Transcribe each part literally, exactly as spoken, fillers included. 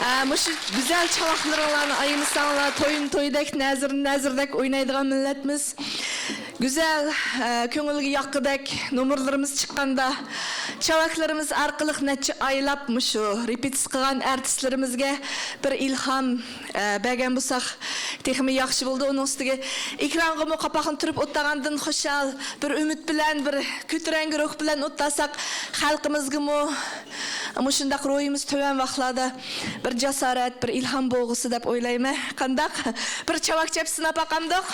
ئە، مۇشۇ گۈزەل چاۋاكلىرىڭلارنى ئايىمىساڭلار، توينى تويدەك، نەزىرنى نەزىردەك ئوينايدىغان مىللەتمىز. گۈزەل، ئە، كۆڭۈلگە ياققۇدەك نومۇرلىرىمىز چىققاندا، چاۋاكلىرىمىز ئارقىلىق نەچچە ئايلاپ مۇشۇ رېپېتىتسىيە قىلغان ئارتىسلىرىمىزگە بىر ئىلھام، ئە، بەرگەن بولساق، تېخىمۇ ياخشى بولىدۇ. ئۇنىڭ ئۈستىگە ئېكرانغىمۇ قاپاقنى تۈرۈپ ئولتۇرغاندىن خۇشال، بىر ئۈمىد بىلەن، بىر كۆتۈرەڭگۈ روھ بىلەن ئولتۇرساق، خەلقىمىزگىمۇ مۇشۇنداق روھىمىز تۆۋەن ۋاقىتلاردا بىر جاسارەت، بىر ئىلھام بولغۇسى دەپ ئويلايمەن. قانداق؟ بىر چاۋاك چەپ سىناپ باقامدۇق؟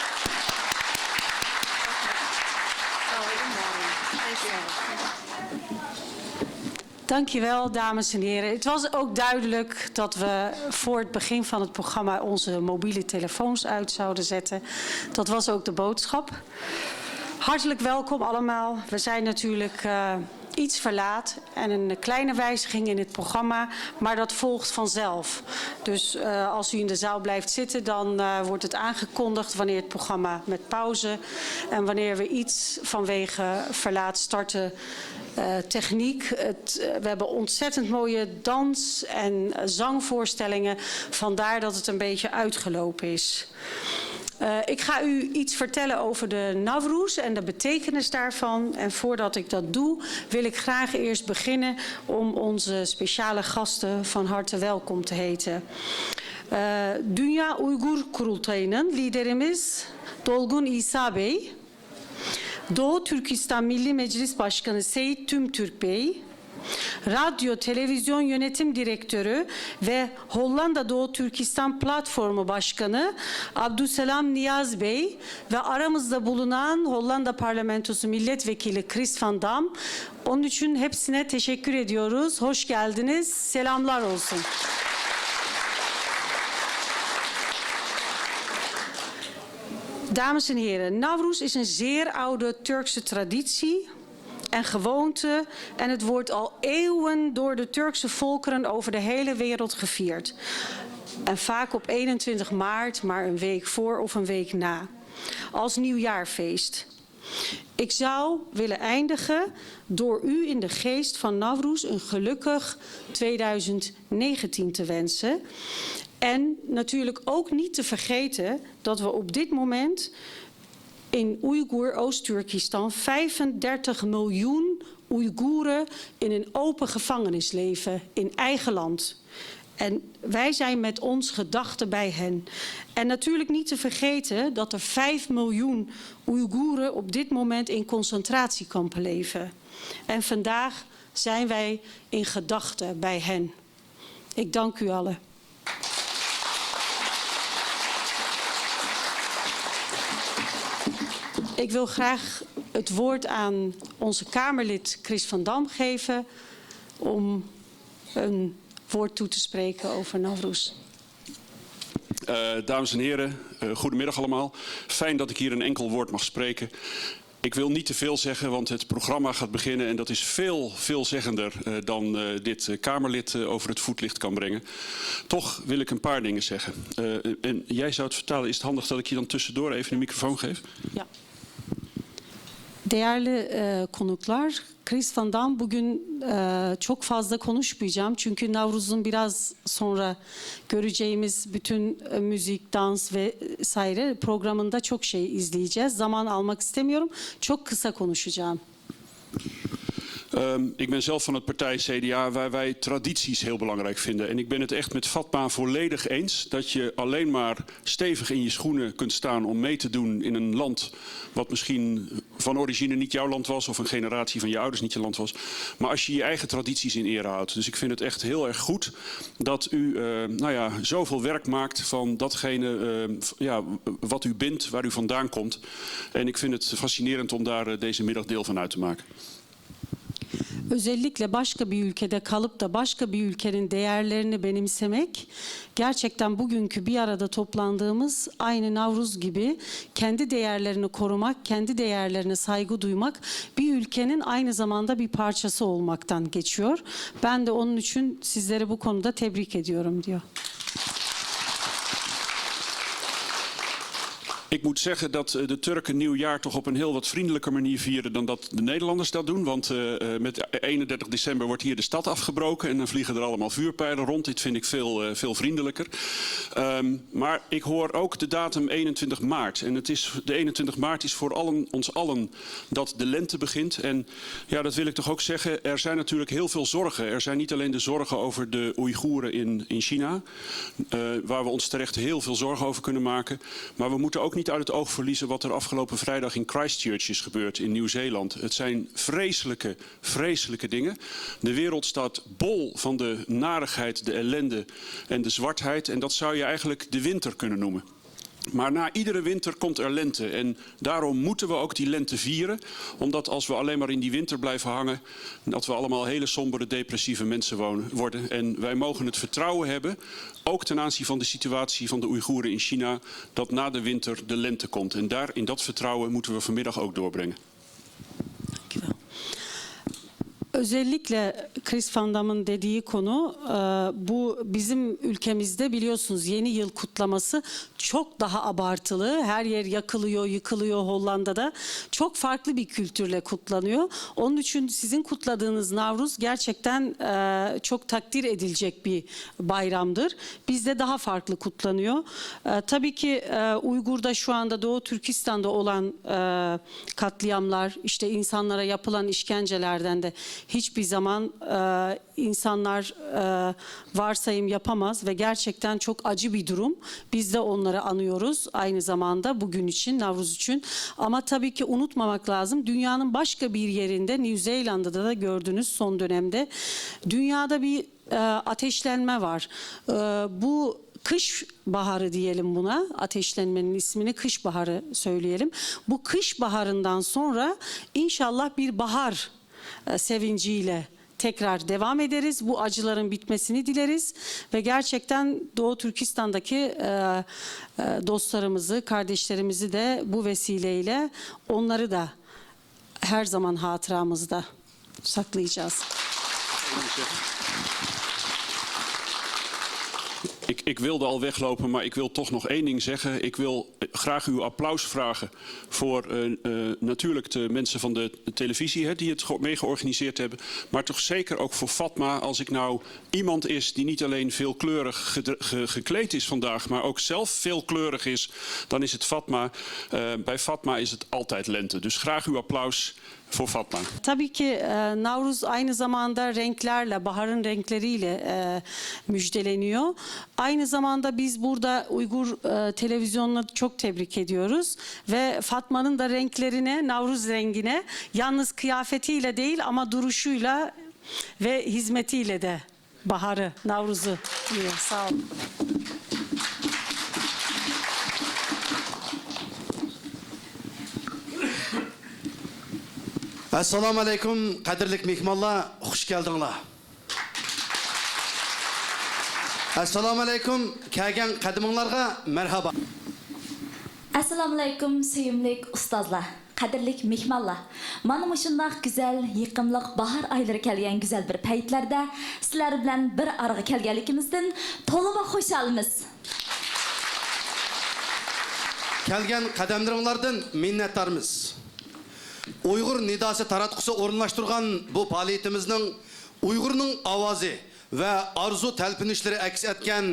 Dankjewel, dames en heren. Het was ook duidelijk dat we voor het begin van het programma onze mobiele telefoons uit zouden zetten. Dat was ook de boodschap. Hartelijk welkom allemaal. We zijn natuurlijk eh, iets verlaat en een kleine wijziging in het programma, maar dat volgt vanzelf. Dus eh, als u in de zaal blijft zitten, dan eh, wordt het aangekondigd wanneer het programma met pauze en wanneer we iets vanwege verlaat starten eh, techniek. Het, eh, we hebben ontzettend mooie dans- en zangvoorstellingen. Vandaar dat het een beetje uitgelopen is. Eh, ik ga u iets vertellen over de Nowruz en de betekenis daarvan. En voordat ik dat doe, wil ik graag eerst beginnen om onze speciale gasten van harte welkom te heten. Eh, Dünya Uygur Kurultayı'nın liderimiz Dolgun İsa Bey, Doğu Türkistan Milli Meclis Başkanı Seyit Tümtürk Bey, Radyo Televizyon Yönetim Direktörü ve Hollanda Doğu Türkistan Platformu Başkanı Abdüselam Niyaz Bey ve aramızda bulunan Hollanda Parlamentosu Milletvekili Chris van Dam. Onun için hepsine teşekkür ediyoruz. Hoş geldiniz. Selamlar olsun. Dames en heren, Nowruz is een zeer oude Turkse traditie en gewoonte en het wordt al eeuwen door de Turkse volkeren over de hele wereld gevierd. En vaak op eenentwintig maart, maar een week voor of een week na. Als nieuwjaarfeest. Ik zou willen eindigen door u in de geest van Nowruz een gelukkig tweeduizend negentien te wensen. En natuurlijk ook niet te vergeten dat we op dit moment in Oeigoer Oost-Turkestan vijfendertig miljoen Oeigoeren in een open gevangenis leven in eigen land. En wij zijn met ons gedachten bij hen. En natuurlijk niet te vergeten dat er vijf miljoen Oeigoeren op dit moment in concentratiekampen leven. En vandaag zijn wij in gedachten bij hen. Ik dank u allen. Ik wil graag het woord aan onze Kamerlid Chris van Dam geven om een woord toe te spreken over Nowruz. Uh, dames en heren, uh, goedemiddag allemaal. Fijn dat ik hier een enkel woord mag spreken. Ik wil niet te veel zeggen, want het programma gaat beginnen en dat is veel, veelzeggender uh, dan dit Kamerlid over het voetlicht kan brengen. Toch wil ik een paar dingen zeggen. En jij zou het vertalen. Is het handig dat ik je dan tussendoor even de microfoon geef? Ja. Değerli e, konuklar, Chris Van Dam, bugün e, çok fazla konuşmayacağım çünkü Navruz'un biraz sonra göreceğimiz bütün e, müzik, dans vesaire programında çok şey izleyeceğiz. Zaman almak istemiyorum. Çok kısa konuşacağım. Um, ik ben zelf van het partij C D A, waar wij tradities heel belangrijk vinden. En ik ben het echt met Fatma volledig eens dat je alleen maar stevig in je schoenen kunt staan om mee te doen in een land wat misschien van origine niet jouw land was of een generatie van je ouders niet je land was. Maar als je je eigen tradities in ere houdt. Dus ik vind het echt heel erg goed dat u uh, nou ja, zoveel werk maakt van datgene uh, ja, wat u bindt, waar u vandaan komt. En ik vind het fascinerend om daar uh, deze middag deel van uit te maken. Özellikle başka bir ülkede kalıp da başka bir ülkenin değerlerini benimsemek, gerçekten bugünkü bir arada toplandığımız aynı Navruz gibi kendi değerlerini korumak, kendi değerlerine saygı duymak bir ülkenin aynı zamanda bir parçası olmaktan geçiyor. Ben de onun için sizleri bu konuda tebrik ediyorum diyor. Ik moet zeggen dat eh, de Turken nieuwjaar toch op een heel wat vriendelijker manier vieren dan dat de Nederlanders dat doen. Want eh, eh, met eenendertig december wordt hier de stad afgebroken en dan vliegen er allemaal vuurpijlen rond. Dit vind ik veel, eh, veel vriendelijker. Ehm, maar ik hoor ook de datum eenentwintig maart. En het is, de eenentwintig maart is voor allen, ons allen dat de lente begint. En ja, dat wil ik toch ook zeggen. Er zijn natuurlijk heel veel zorgen. Er zijn niet alleen de zorgen over de Oeigoeren in, in China, eh, waar we ons terecht heel veel zorgen over kunnen maken. Maar we moeten ook niet uit het oog verliezen wat er afgelopen vrijdag in Christchurch is gebeurd in Nieuw-Zeeland. Het zijn vreselijke, vreselijke dingen. De wereld staat bol van de narigheid, de ellende en de zwartheid. En dat zou je eigenlijk de winter kunnen noemen. Maar na iedere winter komt er lente. En daarom moeten we ook die lente vieren. Omdat als we alleen maar in die winter blijven hangen, dat we allemaal hele sombere, depressieve mensen wonen, worden. En wij mogen het vertrouwen hebben, ook ten aanzien van de situatie van de Oeigoeren in China, dat na de winter de lente komt. En daar, in dat vertrouwen moeten we vanmiddag ook doorbrengen. Özellikle Chris Van Damme'ın dediği konu, e, bu bizim ülkemizde biliyorsunuz yeni yıl kutlaması çok daha abartılı. Her yer yakılıyor, yıkılıyor Hollanda'da. Çok farklı bir kültürle kutlanıyor. Onun için sizin kutladığınız Navruz gerçekten e, çok takdir edilecek bir bayramdır. Bizde daha farklı kutlanıyor. E, tabii ki e, Uygur'da şu anda Doğu Türkistan'da olan e, katliamlar, işte insanlara yapılan işkencelerden de hiçbir zaman e, insanlar e, varsayım yapamaz ve gerçekten çok acı bir durum. Biz de onları anıyoruz aynı zamanda bugün için, Navruz için. Ama tabii ki unutmamak lazım. Dünyanın başka bir yerinde, New Zealanda'da da gördünüz son dönemde. Dünyada bir e, ateşlenme var. E, bu kış baharı diyelim buna. Ateşlenmenin ismini kış baharı söyleyelim. Bu kış baharından sonra inşallah bir bahar e, sevinciyle tekrar devam ederiz. Bu acıların bitmesini dileriz ve gerçekten Doğu Türkistan'daki e, e, dostlarımızı, kardeşlerimizi de bu vesileyle onları da her zaman hatıramızda saklayacağız. Ik, ik wilde al weglopen, maar ik wil toch nog één ding zeggen. Ik wil graag uw applaus vragen voor eh, eh, natuurlijk de mensen van de televisie hè, die het ge- mee georganiseerd hebben. Maar toch zeker ook voor Fatma. Als ik nou iemand is die niet alleen veelkleurig gedre- ge- gekleed is vandaag, maar ook zelf veelkleurig is, dan is het Fatma. Eh, bij Fatma is het altijd lente. Dus graag uw applaus voor Fatma. Tabii ki e, Navruz aynı zamanda renklerle, baharın renkleriyle e, müjdeleniyor. Aynı zamanda biz burada Uygur e, televizyonunu çok tebrik ediyoruz ve Fatma'nın da renklerine, Navruz rengine yalnız kıyafetiyle değil ama duruşuyla ve hizmetiyle de baharı, Navruz'u diyor. Sağ olun. ئەسسالامۇ ئەلەيكۇم، قەدىرلىك مېھمانلار، خۇش كەلدىڭلار. ئەسسالامۇ ئەلەيكۇم، كەلگەن قەدىمىڭلارغا مەرھابا. ئەسسالامۇئەلەيكۇم، سۆيۈملۈك ئۇستازلار، قەدىرلىك مېھمانلار! مانا مۇشۇنداق گۈزەل، يېقىملىق باھار ئايلىرى كەلگەن گۈزەل بىر پەيتلەردە سىلەر بىلەن بىر ئارىغا كەلگەنلىكىمىزدىن تولىمۇ خۇشالمىز. كەلگەن قەدەملىرىڭلاردىن مىننەتدارمىز. ئۇيغۇر نىداسى تاراتقۇسى ئورۇنلاشتۇرغان بۇ پائالىيىتىمىزنىڭ ئۇيغۇرنىڭ ئاۋازى ۋە ئارزۇ تەلپۈنۈشلىرى ئەكس ئەتكەن،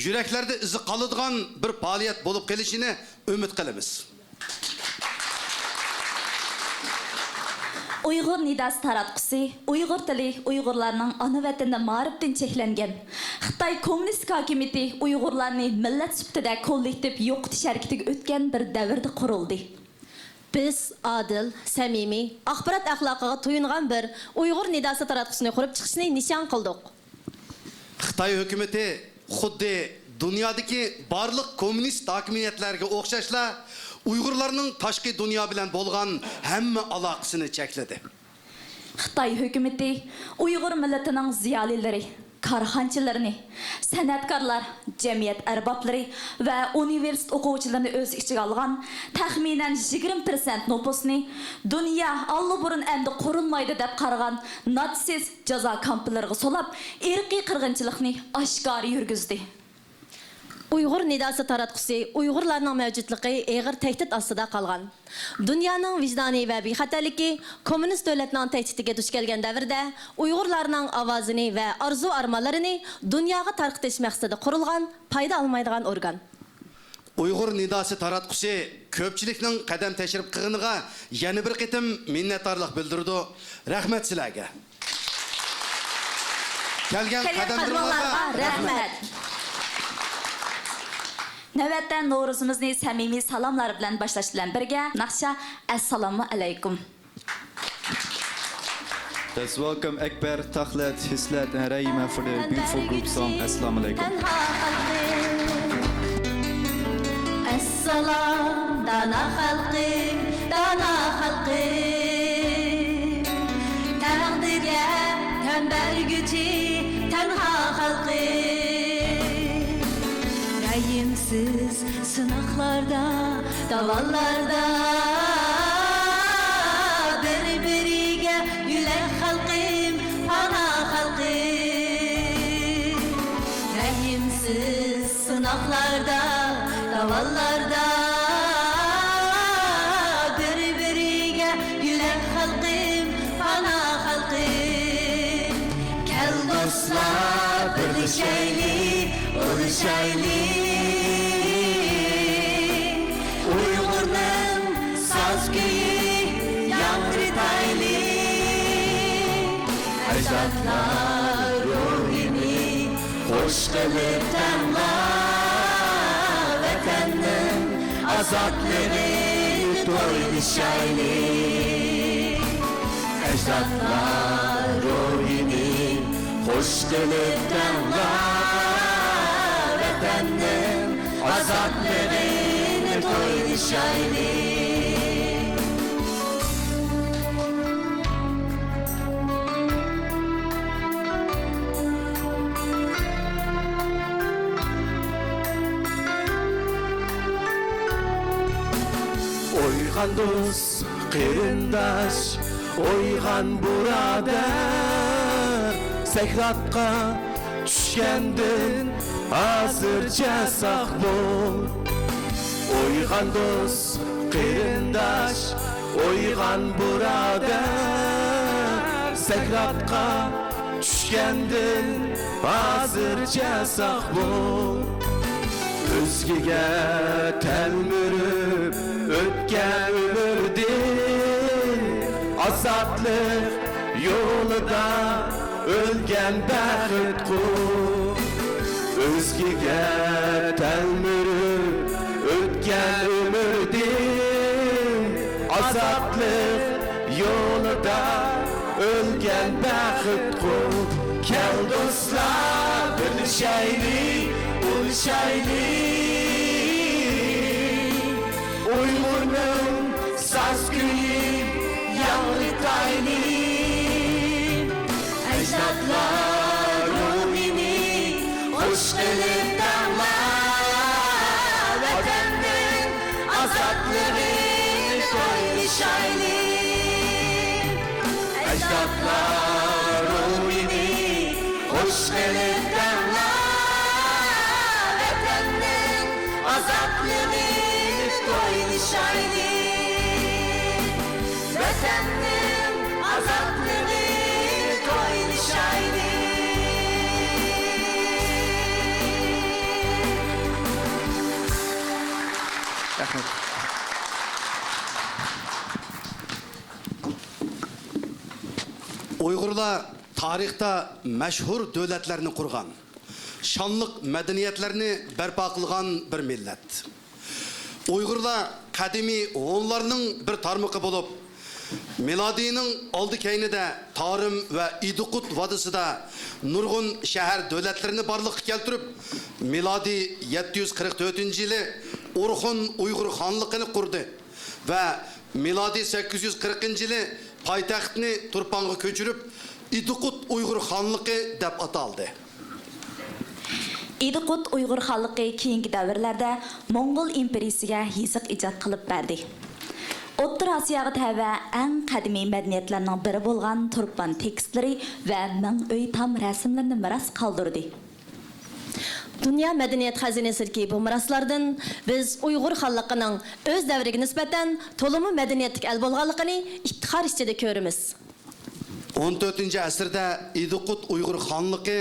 يۈرەكلەردە ئىزى قالىدىغان بىر پائالىيەت بولۇپ قېلىشىنى ئۈمىد قىلىمىز. ئۇيغۇر نىداسى تاراتقۇسى، ئۇيغۇر تىلى ئۇيغۇرلارنىڭ ئانا ۋەتىنىدە مائارىپتىن چەكلەنگەن، خىتاي كوممۇنىستىك ھاكىمىيىتى ئۇيغۇرلارنى مىللەت سۈپىتىدە كوللېكتىپ يوقىتىش ھەرىكىتىگە ئۆتكەن بىر دەۋردە قۇرۇلدى. بىز ئادىل، سەمىمىي، ئاخبارات ئەخلاقىغا تويۇنغان بىر ئۇيغۇر نىداسى تاراتقۇسىنى قۇرۇپ چىقىشنى نىشان قىلدۇق. خىتاي ھۆكۈمىتى خۇددى دۇنيادىكى بارلىق كوممۇنىست ھاكىمىيەتلەرگە ئوخشاشلا، ئۇيغۇرلارنىڭ تاشقى دۇنيا بىلەن بولغان ھەممە ئالاقىسىنى چەكلىدى. خىتاي ھۆكۈمىتى ئۇيغۇر مىللىتىنىڭ زىيالىيلىرى، كارخانىچىلىرىنى، سەنئەتكارلار، جەمئىيەت ئەربابلىرى ۋە ئۇنىۋېرسىتېت ئوقۇغۇچىلىرىنى ئۆز ئىچىگە ئالغان تەخمىنەن يىگىرمە پىرسەنت نوپۇسنى دۇنيا ئاللىبۇرۇن ئەمدى قۇرۇلمايدۇ دەپ قارىغان ناتسىست جازا كامپلىرىغا سولاپ، ئىرقىي قىرغىنچىلىقنى ئاشكارا يۈرگۈزدى. ئۇيغۇر نىداسى تاراتقۇسى ئۇيغۇرلارنىڭ مەۋجۇتلۇقى ئېغىر تەھدىت ئاستىدا قالغان، دۇنيانىڭ ۋىجدانى ۋە بىخەتەرلىكى كوممۇنىست دۆلەتنىڭ تەھدىتىگە دۇچ كەلگەن دەۋردە ئۇيغۇرلارنىڭ ئاۋازىنى ۋە ئارزۇ-ئارمانلىرىنى دۇنياغا تارقىتىش مەقسىتىدە قۇرۇلغان پايدا ئالمايدىغان ئورگان. ئۇيغۇر نىداسى تاراتقۇسى كۆپچىلىكنىڭ قەدەم تەشرىپ قىلغىنىغا يەنە بىر قېتىم مىننەتدارلىق بىلدۈرىدۇ. رەھمەت سىلەرگە. كەلگەن قەدەملىرىڭلارغا رەھمەت. نۆۋەتتە نورۇزىمىزنى سەمىمىي سالاملار بىلەن باشلاش بىلەن بىرگە، ناخشا ئەسسالامۇ ئەلەيكۇم. Let's welcome Akbar, Taxlet, Hislet and Raima for their beautiful group song. ئەسسالامۇ ئەلەيكۇم. تەنھا خەلقىم. ئەسسالام، دانا خەلقىم، دانا خەلقىم. تەقدىرگە تەن بەرگۈچى تەنھا خەلقىم. رەھىمسىز سىناقلاردا، داۋانلاردا بىر-بىرىگە يۆلەك خەلقىم، پانا خەلقىم. رەھىمسىز سىناقلاردا، داۋانلاردا بىر-بىرىگە يۆلەك خەلقىم، پانا خەلقىم. كەل دوستلار، بىرلىشەيلى، ئۇلىشايلى. ئۇيغۇرنىڭ ساز كۈيى ياڭرىتايلى. ئەجدادلار روھىنى خوش قىلىپ دەڭلا، ۋەتەننىڭ ئازادلىقىنى تويلىشايلى. ئەجدادلار روھىنى خوش قىلىپ دەڭلا، ۋەتەننىڭ ئازادلىقىنى تويلىشايلى. ئويغان دوست، قېرىنداش، ئويغان بۇرادەر، سەكراتقا چۈشكەندىن ھازىرچە ساق بول. ئويغان دوست، قېرىنداش، ئويغان بۇرادەر، سەكراتقا چۈشكەندىن ھازىرچە ساق بول. ئۆزگىگە تەلمۈرۈپ ئۆتكەن ئۆمۈردىن، ئازادلىق يولىدا ئۆلگەن بەخت قۇل. ئۆزگىگە تەلمۈرۈپ ئۆتكەن ئۆمۈردىن، ئازادلىق يولىدا ئۆلگەن بەخت قۇل. كەل دوستلار، بىرلىشەيلى، ئۇلىشايلى. ئۇيغۇرنىڭ ساز كۈيى ياڭرىتايلى. ئەجدادلار روھىنى خوش قىلىپ دەڭلا، ۋەتەننىڭ ئازادلىقىنى تويلىشايلى. ئەجدادلار روھىنى خوش قىلىپ دەڭلا، ۋەتەننىڭ ئازادلىقىنى تويلىشايلى. ۋەتەننىڭ ئازادلىقىنى تويلىشايلى. رەھمەت. ئۇيغۇرلار تارىختا مەشھۇر دۆلەتلەرنى قۇرغان، شانلىق مەدەنىيەتلەرنى بەرپا قىلغان بىر مىللەت. ئۇيغۇرلار قەدىمىي ھونلارنىڭ بىر تارمىقى بولۇپ، مىلادىينىڭ ئالدى كەينىدە تارىم ۋە ئىدىقۇت ۋادىسىدا نۇرغۇن شەھەر دۆلەتلىرىنى بارلىققا كەلتۈرۈپ، مىلادىي يەتتە يۈز قىرىق تۆتىنچى يىلى ئورخۇن ئۇيغۇر خانلىقىنى قۇردى ۋە مىلادىي سەككىز يۈز قىرىقىنچى يىلى پايتەختنى تۇرپانغا كۆچۈرۈپ، ئىدىقۇت ئۇيغۇر خانلىقى دەپ ئاتالدى. ئىدىقۇت ئۇيغۇر خانلىقى كېيىنكى دەۋرلەردە موڭغۇل ئىمپېرىيىسىگە يېزىق ئىجاد قىلىپ بەردى. ئوتتۇرا ئاسىياغا تەۋە ئەڭ قەدىمىي مەدەنىيەتلەرنىڭ بىرى بولغان تۇرپان تېكىستلىرى ۋە مىڭ ئۆي تام رەسىملىرىنى مىراس قالدۇردى. دۇنيا مەدەنىيەت خەزىنىسىدىكى بۇ مىراسلاردىن بىز ئۇيغۇر خانلىقىنىڭ ئۆز دەۋرىگە نىسبەتەن تولىمۇ مەدەنىيەتلىك ئەل بولغانلىقىنى ئىپتىخار ئىچىدە كۆرىمىز. ئون تۆتىنچى ئەسىردە ئىدىقۇت ئۇيغۇر خانلىقى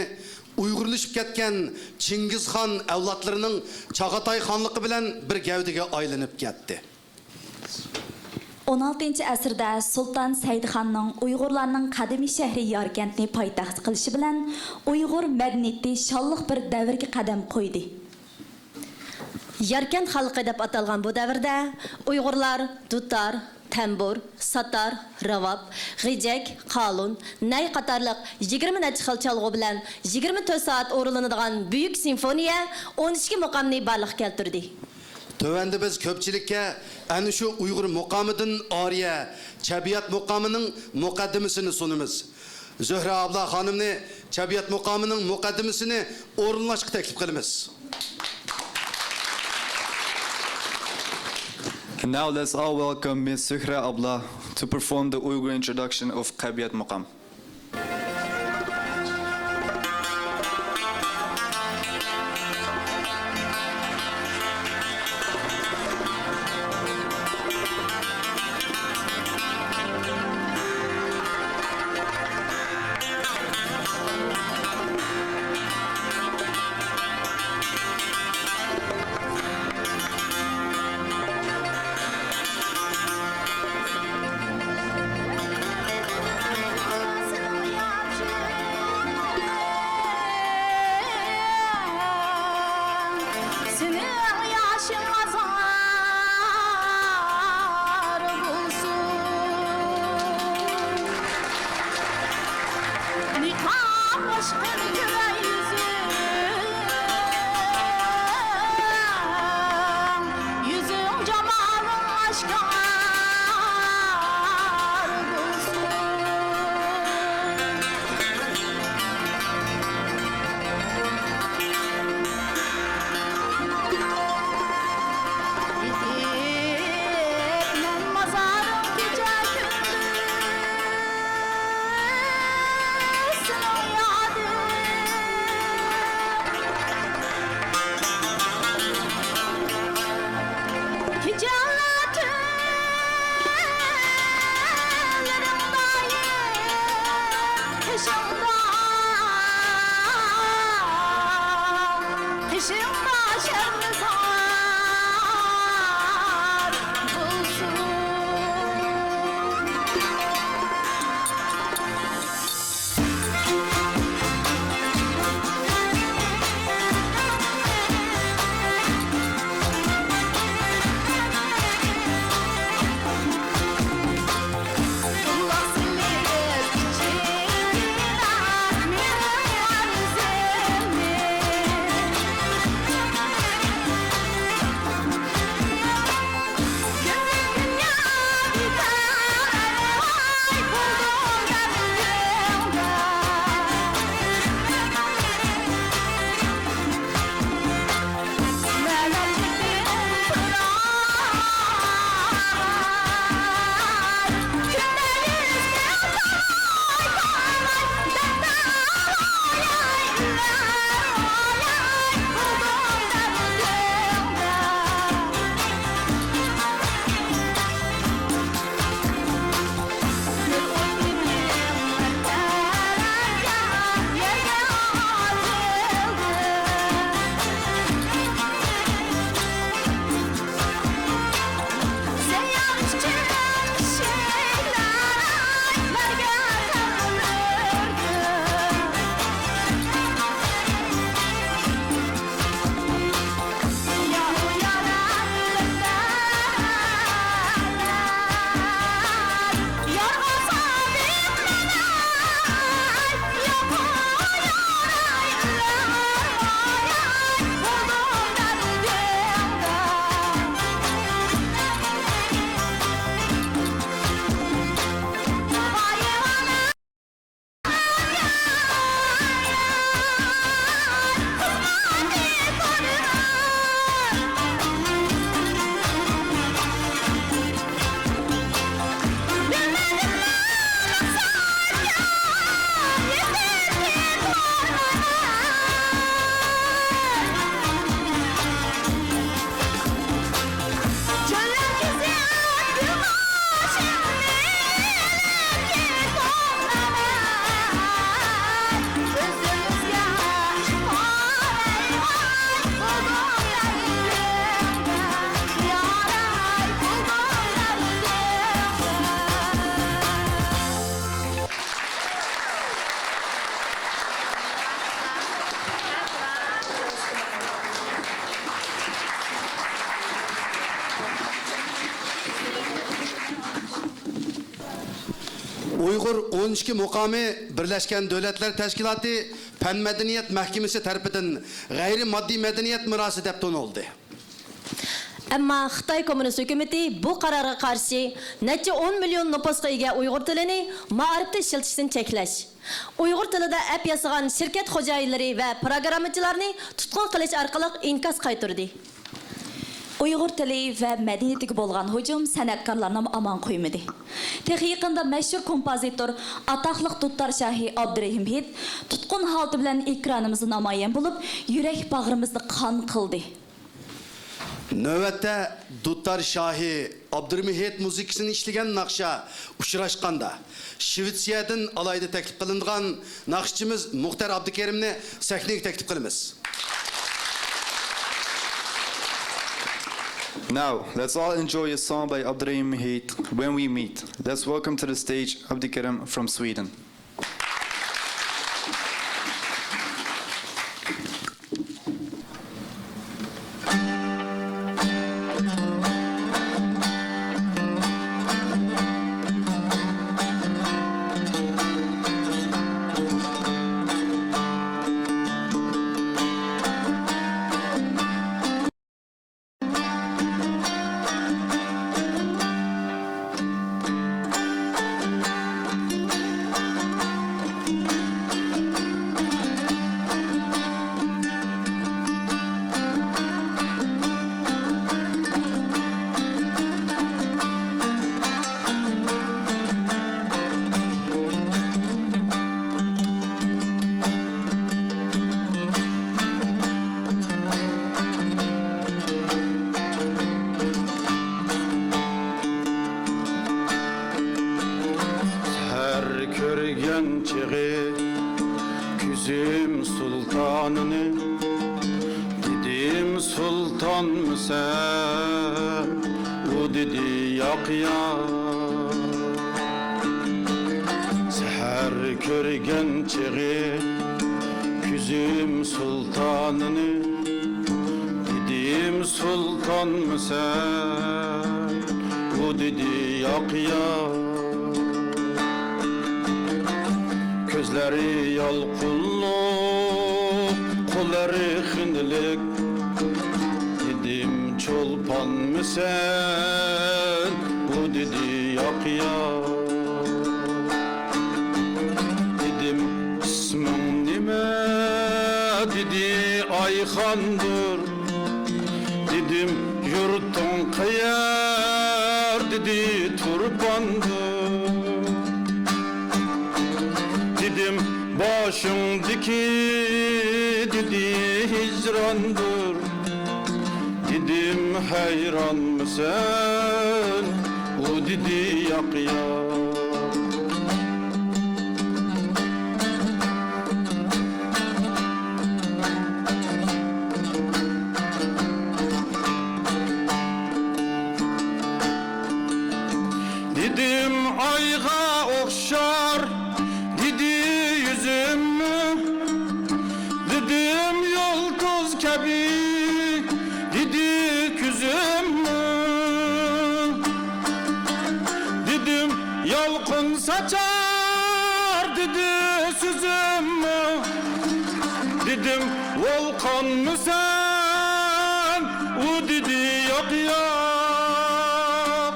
ئۇيغۇرلىشىپ كەتكەن چىڭگىزخان ئەۋلادلىرىنىڭ چاغاتاي خانلىقى بىلەن بىر گەۋدىگە ئايلىنىپ كەتتى. ئون ئالتىنچى ئەسىردە سۇلتان سەئىدخاننىڭ ئۇيغۇرلارنىڭ قەدىمىي شەھىرى ياركەنتنى پايتەخت قىلىشى بىلەن ئۇيغۇر مەدەنىيىتى شانلىق بىر دەۋرگە قەدەم قويدى. ياركەنت خانلىقى دەپ ئاتالغان بۇ دەۋردە ئۇيغۇرلار دۇتار، تەمبۇر، ساتار، راۋاب، غېجەك، قالۇن، نەي قاتارلىق يىگىرمە نەچچە خىل چالغۇ بىلەن يىگىرمە تۆت سائەت ئورۇنلىنىدىغان بۈيۈك سىمفونىيە ئون ئىككى مۇقامنى بارلىققا كەلتۈردى. تۆۋەندە بىز كۆپچىلىككە ئەنە شۇ ئۇيغۇر مۇقامىدىن ئارىيە چەببىيات مۇقامىنىڭ مۇقەددىمىسىنى سۇنىمىز. زۆھرە ئابلا خانىمنى چەببىيات مۇقامىنىڭ مۇقەددىمىسىنى ئورۇنلاشقا تەكلىپ قىلىمىز. And now let's all welcome Miss Zuhra Abla to perform the Uyghur introduction of Qebiyat Maqam. ئۇيغۇر ئون ئىككى مۇقامى بىرلەشكەن دۆلەتلەر تەشكىلاتى پەن مەدەنىيەت مەھكىمىسى تەرىپىدىن غەيرىي ماددىي مەدەنىيەت مىراسى دەپ تونۇلدى. ئەمما خىتاي كوممۇنىست ھۆكۈمىتى بۇ قارارغا قارشى نەچچە ئون مىليون نوپۇسقا ئىگە ئۇيغۇر تىلىنى مائارىپتا ئىشلىتىشتىن چەكلەش، ئۇيغۇر تىلىدا ئەپ ياسىغان شىركەت خوجايىنلىرى ۋە پىروگراممىچىلارنى تۇتقۇن قىلىش ئارقىلىق ئىنكاس قايتۇردى. ئۇيغۇر تىلى ۋە مەدەنىيىتىگە بولغان ھۇجۇم سەنئەتكارلارنىمۇ ئامان قويمىدى. تېخى يېقىندا مەشھۇر كومپوزىتور، ئاتاقلىق دۇتار شاھى ئابدۇرېھىم ھېيت تۇتقۇن ھالىتى بىلەن ئېكرانىمىزدا نامايان بولۇپ، يۈرەك باغرىمىزنى قان قىلدى. نۆۋەتتە دۇتار شاھى ئابدۇرېھىم ھېيت مۇزىكىسىنى ئىشلىگەن ناخشا ئۇچراشقاندا، شىۋېتسىيەدىن ئالاھىدە تەكلىپ قىلىنغان ناخشىچىمىز مۇختەر ئابدۇكېرىمنى سەھنىگە تەكلىپ قىلىمىز. Now, let's all enjoy a song by Abdurahim Hit, When We Meet. Let's welcome to the stage Abdikarim from Sweden. سەھەر كۆرگەن چېغى كۆزۈم سۇلتانىنى، دېدىم، سۇلتانمۇ سەن؟ ئۇ دېدى، ياق، ياق. سەھەر كۆرگەن چېغى كۆزۈم سۇلتانىنى، دېدىم، سۇلتانمۇ سەن؟ ئۇ دېدى، ياق، ياق. كۆزلىرى يالقۇنلۇق، قوللىرى خېنىلىك. دېدىم، چولپانمۇ سەن؟ ئۇ دېدى، ياق، ياق. دېدىم، ئىسمىڭ نېمە؟ دېدى، ئايخاندۇر. دېدىم، يۇرتۇڭ قەيەر؟ دېدى، تۇرپاندۇر. دېدىم، باشىڭدىكى؟ دېدى، ھىجراندۇر. دېدىم، ھەيرانمۇسەن؟ ئۇ دېدى، ياق، ياق. دېدىم، ئايغا ئوخشار، دېدى، يۈزۈم. دېدىم، يۇلتۇز كەبى، دېدى، كۆزۈم. دېدىم، يالقۇن ساچار، دېدى، سۆزۈم. دېدىم، ۋولقانمۇسەن؟ ئۇ دېدى، ياق، ياق.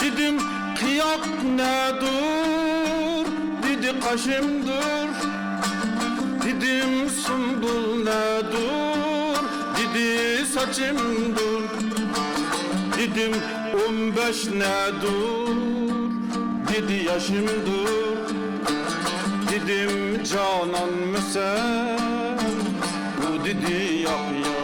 دېدىم، قىياق نەدۇر؟ دېدى، قاشىمدۇر. دېدىم، سۇمبۇل نەدۇر؟ دېدى، ساچىمدۇر. دېدىم، ئون بەش نەدۇر؟ دېدى، ياشىمدۇر. دېدىم، جانانمىسەن؟ ئۇ دېدى، ياق، ياق.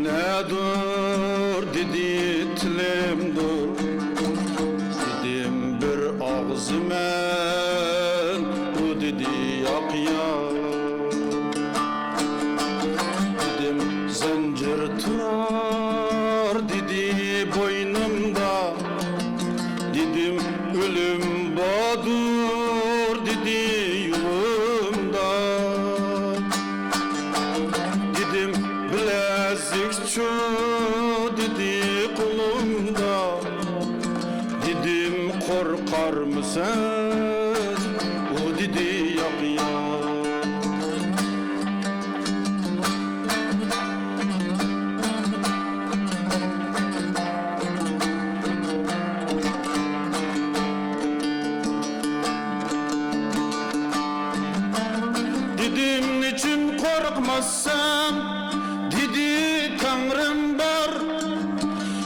نەدۇر دېدى، تىلىمدۇر دېدىم، بىر ئاغزىمەن ئۇ دېدى، ياق، ياق دېدىم، زەنجىر تۇرار دېدى بوينۇمدا. دېدىم، ئۆلۈم باردۇر دېدى يولۇمدا. دېدىم، بىلەزىكچۇ دېدى قولۇمدا. دېدىم، قورقارمىسەن؟ ئۇ دېدى، ياق، ياق. دېدىم، نېچۈن قورقماسسەن؟ دېدى، تەڭرىم بار.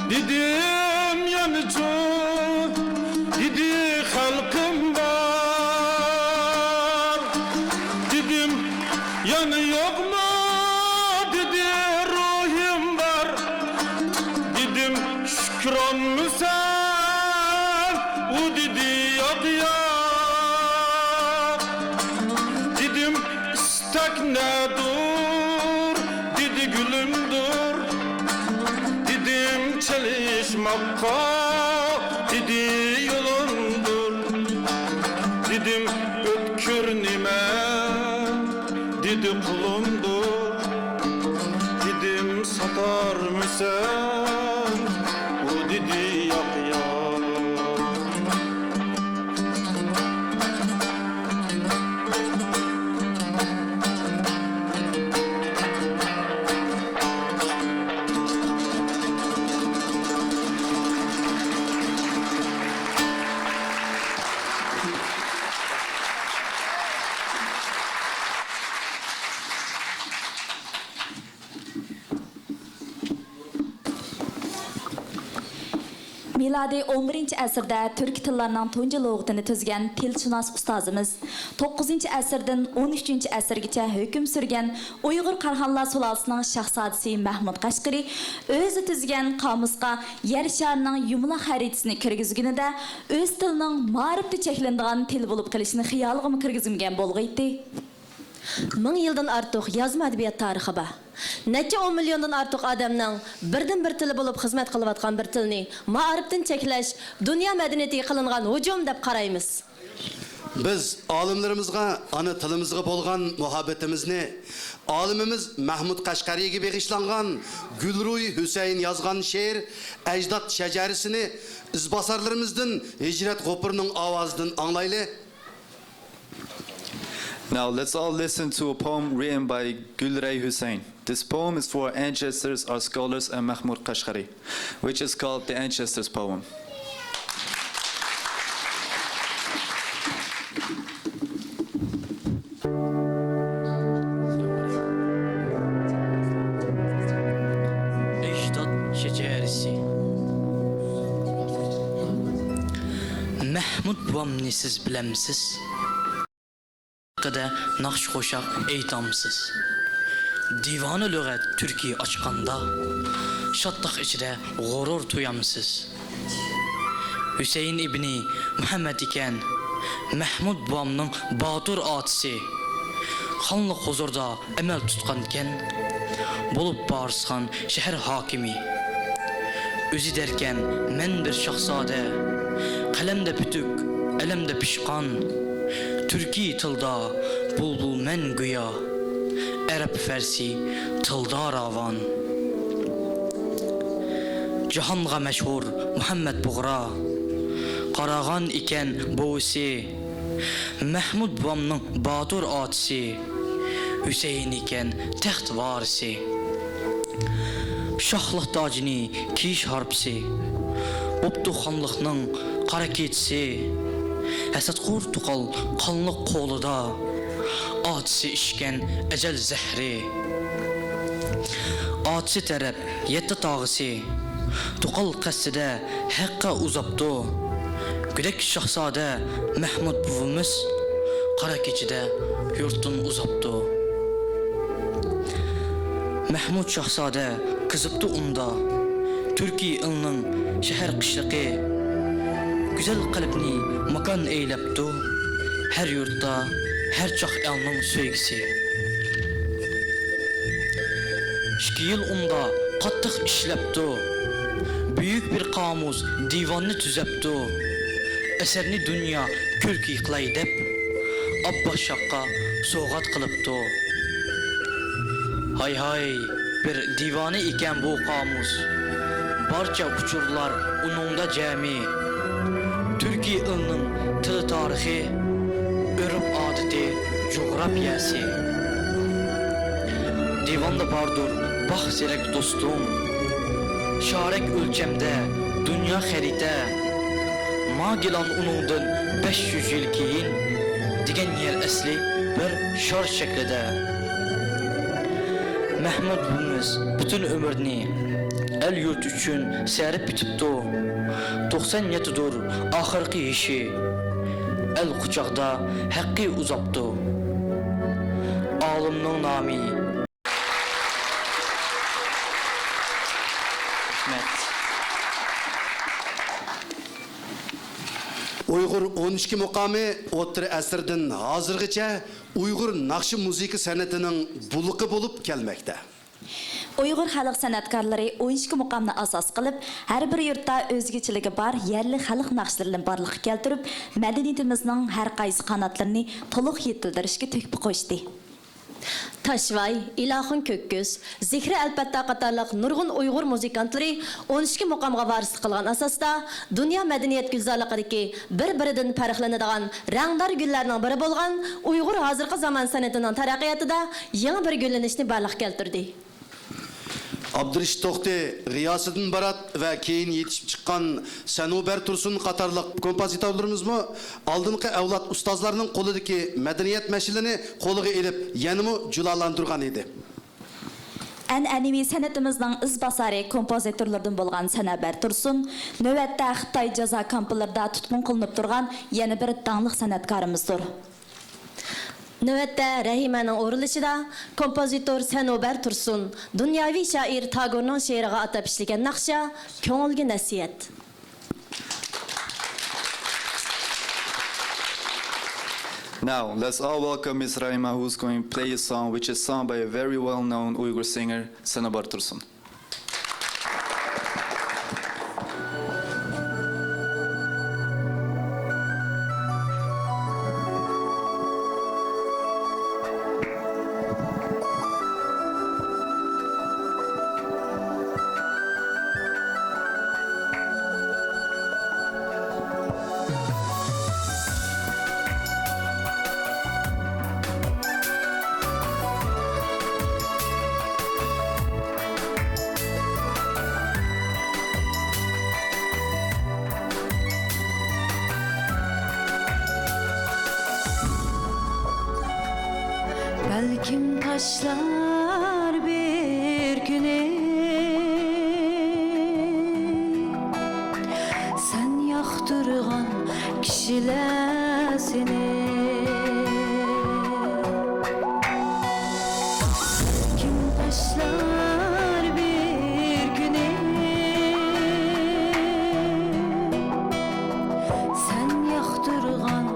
دېدىم، يەنىچۇ؟ دېدى، خەلقىم بار. دېدىم، يەنە يوقمۇ؟ دېدى، روھىم بار. دېدىم، شۈكرانمىسەن؟ ئۇ دېدى، ياق، ياق. دېدىم، ئىستەك نەدۇر؟ دېدى، گۈلۈمدۇر. دېدىم، چېلىشماققا دېدى، يولۇمدۇر. دېدىم، ئۆتكۈر نېمە؟ دېدى، قۇلۇمدۇر. دېدىم، ساتارمىسەن؟ ئۇ دېدى، ياق، ياق. مىلادىي ئون بىرىنچى ئەسىردە تۈركىي تىللارنىڭ تۇنجى لۇغىتىنى تۈزگەن تىلشۇناس ئۇستازىمىز، توققۇزىنچى ئەسىردىن ئون ئۈچىنچى ئەسىرگىچە ھۆكۈم سۈرگەن ئۇيغۇر قاراخانلار سۇلالىسىنىڭ شاھزادىسى مەھمۇد قەشقىرى ئۆزى تۈزگەن قامۇسقا يەر شارىنىڭ يۇمىلاق خەرىتىسىنى كىرگۈزگىنىدە، ئۆز تىلىنىڭ مائارىپتا چەكلىنىدىغان تىل بولۇپ قېلىشىنى خىيالىغىمۇ كىرگۈزمىگەن بولغىيتتى. مىڭ يىلدىن ئارتۇق يازما ئەدەبىيات تارىخى بار. نەچچە ئون مىليوندىن ئارتۇق ئادەمنىڭ بىردىنبىر تىلى بولۇپ خىزمەت قىلىۋاتقان بىر تىلنى مائارىپتىن چەكلەش دۇنيا مەدەنىيىتىگە قىلىنغان ھۇجۇم دەپ قارايمىز. بىز ئالىملىرىمىزغا ئانا تىلىمىزغا بولغان مۇھەببىتىمىزنى، ئالىمىمىز مەھمۇد قەشقەرىگە بېغىشلانغان گۈلرۇي ھۈسەيىن يازغان شېئىر ئەجداد شەجەرىسىنى ئىزباسارلىرىمىزدىن ھىجرەت غوپۇرنىڭ ئاۋازىدىن ئاڭلايلى. Now let's all listen to a poem written by Gulrey Hussein. This poem is for ancestors, our scholars, and Mahmoud Kashgari, which is called the Ancestors Poem. ئەجداد شەجەرىسى. مەھمۇد بوۋامنى سىز بىلەمسىز؟ ھەققىدە ناخشا قوشاق ئېيتامسىز؟ دىۋانۇ لۇغەت تۈركى ئاچقاندا، شادلىق ئىچىدە غۇرۇر تۇيامسىز؟ ھۈسەيىن ئىبنى مۇھەممەد ئىكەن، مەھمۇد بوۋامنىڭ باتۇر ئاتىسى. خانلىق ھۇزۇردا ئەمەل تۇتقانكەن، بولۇپ پارسخان شەھەر ھاكىمى. ئۆزى دەركەن، مەن بىر شاھزادە، قەلەمدە پۈتۈك، ئەلەمدە پىشقان. تۈركىي تىلدا بۇلبۇل مەن گويا، ئەرەب فارسى تىلدا راۋان. جاھانغا مەشھۇر مۇھەممەد بۇغرا، قاراخان ئىكەن بوۋىسى. مەھمۇد بوۋامنىڭ باتۇر ئاتىسى، ھۈسەيىن ئىكەن تەخت ۋارىسى. شاھلىق تاجىنى كىيىش ھارپىسى، بوپتۇ خانلىقنىڭ قارا كېچىسى. ھەسەتخور تۇقال قانلىق قولىدا، ئاتىسى ئىچكەن ئەجەل زەھىرى. ئاتىسى تەرەپ يەتتە تاغىسى، تۇقال قەستىدە ھەققە ئۇزاپتۇ. گۆدەك شاھزادە مەھمۇد بوۋىمىز، قارا كېچىدە يۇرتتىن ئۇزاپتۇ. مەھمۇد شاھزادە قىزىپتۇ ئۇندا، تۈركىي ئېلنىڭ شەھەر قىشلىقى. گۈزەل قەلبنى ماكان ئەيلەپتۇ، ھەر يۇرتتا، ھەر چاغ ئەلنىڭ سۆيگۈسى. ئىككى يىل ئۇندا قاتتىق ئىشلەپتۇ، بۈيۈك بىر قامۇس دىۋاننى تۈزەپتۇ. ئەسەرنى دۇنيا كۆركى قىلاي دەپ، ئابباس شاھقا سوۋغات قىلىپتۇ. ھاي-ھاي، بىر دىۋانە ئىكەن بۇ قامۇس. بارچە ئۇچۇرلار ئۇنىڭدا جەمئىي. تۈركىي ئېلنىڭ تىل تارىخى، ئۆرپ-ئادىتى، جۇغراپىيەسى. دىۋاندا باردۇر باخ زېرەك دوستۇم، شارەك ئۆلچەمدە دۇنيا خەرىتە. ماگېللان ئۇنىڭدىن بەش يۈز يىل كېيىن دېگەن يەر ئەسلى بىر شار شەكلىدە. مەھمۇد بۈۋىمىز پۈتۈن ئۆمرىنى ئەل-يۇرت ئۈچۈن سەرپ ئېتىپتۇ. توقسان يەتتىدۇر ئاخىرقى يېشى، ئەل قۇچاقدا ھەققى ئۇزاپتۇ. ئالىمنىڭ نامى. رەھمەت. ئۇيغۇر ئون ئىككى مۇقامى ئوتتۇرا ئەسىردىن ھازىرغىچە ئۇيغۇر ناخشا مۇزىكا سەنئىتىنىڭ بۇلىقى بولۇپ كەلمەكتە. ئۇيغۇر خەلق سەنئەتكارلىرى ئون ئىككى مۇقامنى ئاساس قىلىپ، ھەر بىر يۇرتتا ئۆزگىچىلىكى بار يەرلىك خەلق ناخشىلىرىنى بارلىققا كەلتۈرۈپ، مەدەنىيىتىمىزنىڭ ھەر قايسى قاناتلىرىنى تولۇق يېتىلدۈرۈشكە تۆھپە قوشتى. تاشۋاي، ئىلاخۇن كۆككۈز، زېھرى ئەلپەتتە قاتارلىق نۇرغۇن ئۇيغۇر مۇزىكانتلىرى ئون ئىككى مۇقامغا ۋارىسلىق قىلغان ئاساستا، دۇنيا مەدەنىيەت گۈلزارلىقىدىكى بىر-بىرىدىن پەرقلىنىدىغان رەڭدار گۈللەرنىڭ بىرى بولغان ئۇيغۇر ھازىرقى زامان سەنئىتىنىڭ تەرەققىياتىدا يېڭى بىر گۈللىنىشنى بارلىققا كەلتۈردى. ئابدۇرېشىت توختى، غىياسىدىن بارات ۋە كېيىن يېتىشىپ چىققان سەنۇبەر تۇرسۇن قاتارلىق كومپوزىتورلىرىمىزمۇ ئالدىنقى ئەۋلاد ئۇستازلارنىڭ قولىدىكى مەدەنىيەت مەشئىلىنى قولىغا ئېلىپ، يەنىمۇ جۇلالاندۇرغان ئىدى. ئەنئەنىۋى سەنئىتىمىزنىڭ ئىزباسارى كومپوزىتورلىرىدىن بولغان سەنۇبەر تۇرسۇن نۆۋەتتە خىتاي جازا كامپلىرىدا تۇتقۇن قىلىنىپ تۇرغان يەنە بىر داڭلىق سەنئەتكارىمىزدۇر. نۆۋەتتە رەھىمەنىڭ ئورۇنلىشىدا كومپوزىتور سەنۇبەر تۇرسۇن دۇنياۋى شائىر تاگورنىڭ شېئىرىغا ئاتاپ ئىشلىگەن ناخشا، كۆڭۈلگە نەسىھەت. Now, let's all welcome Miss Rahima, who's going to play a song which is sung by a very well-known Uyghur singer, Sanabar Tursun. بەلكىم تاشلار بىر كۈنى سەن ياقتۇرغان كىشىلەر سېنى. كىم تاشلار بىر كۈنى سەن ياقتۇرغان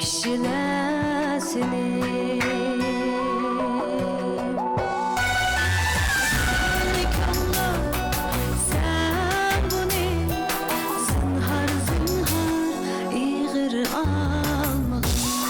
كىشىلەر سېنى. سەن بۇنى زىنھار، زىنھار ئېغىر ئالمىغىن.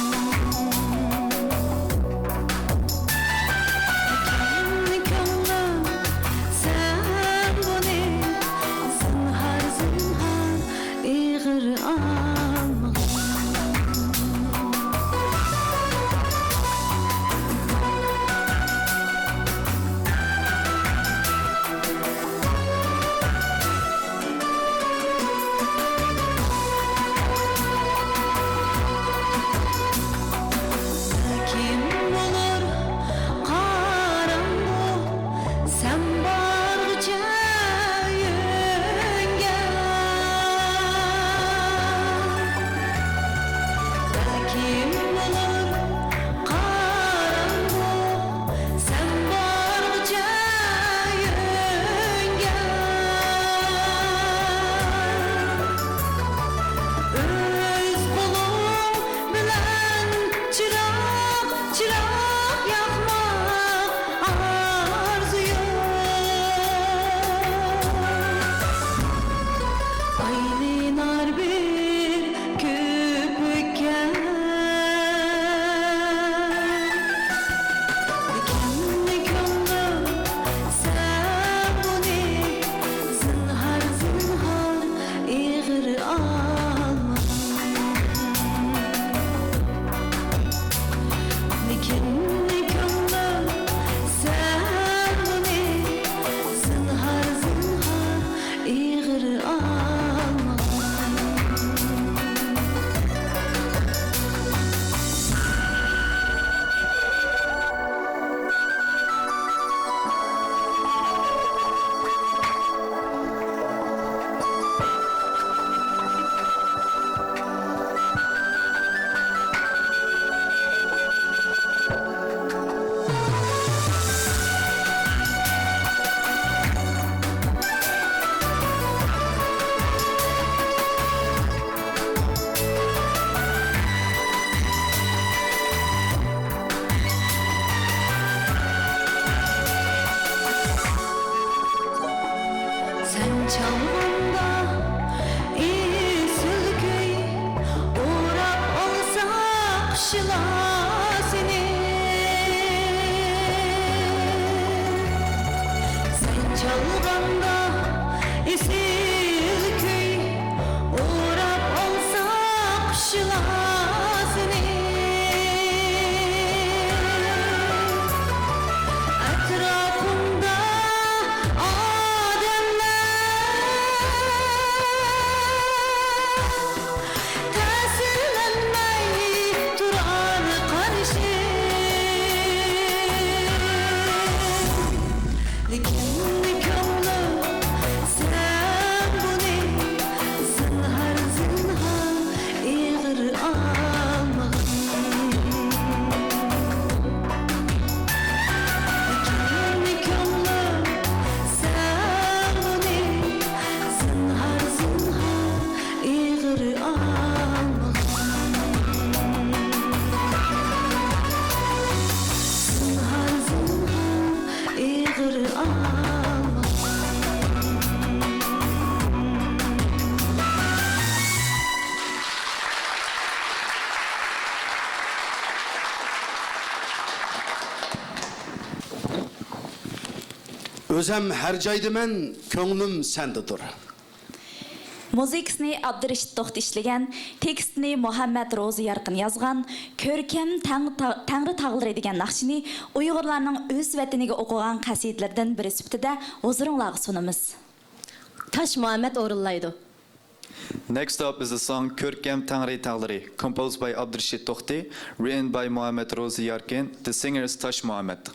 ئۆزەم ھەر جايدىمەن، كۆڭلۈم سەندىدۇر. مۇزىكىسىنى ئابدۇرېشىت توختى ئىشلىگەن، تېكىستىنى مۇھەممەد روزى يارقىن يازغان كۆركەم تەڭ-، تەڭرى تاغلىرى دېگەن ناخشىنى ئۇيغۇرلارنىڭ ئۆز ۋەتىنىگە ئوقۇغان قەسىدىلىرىدىن بىرى سۈپىتىدە ھۇزۇرۇڭلارغا سۇنىمىز. تاش مۇھەممەد ئورۇنلايدۇ. Next up is the song كۆركەم تەڭرى تاغلىرى، composed by ئابدۇرېشىت توختى، written by مۇھەممەد روزى يارقىن. The singer is تاش مۇھەممەد.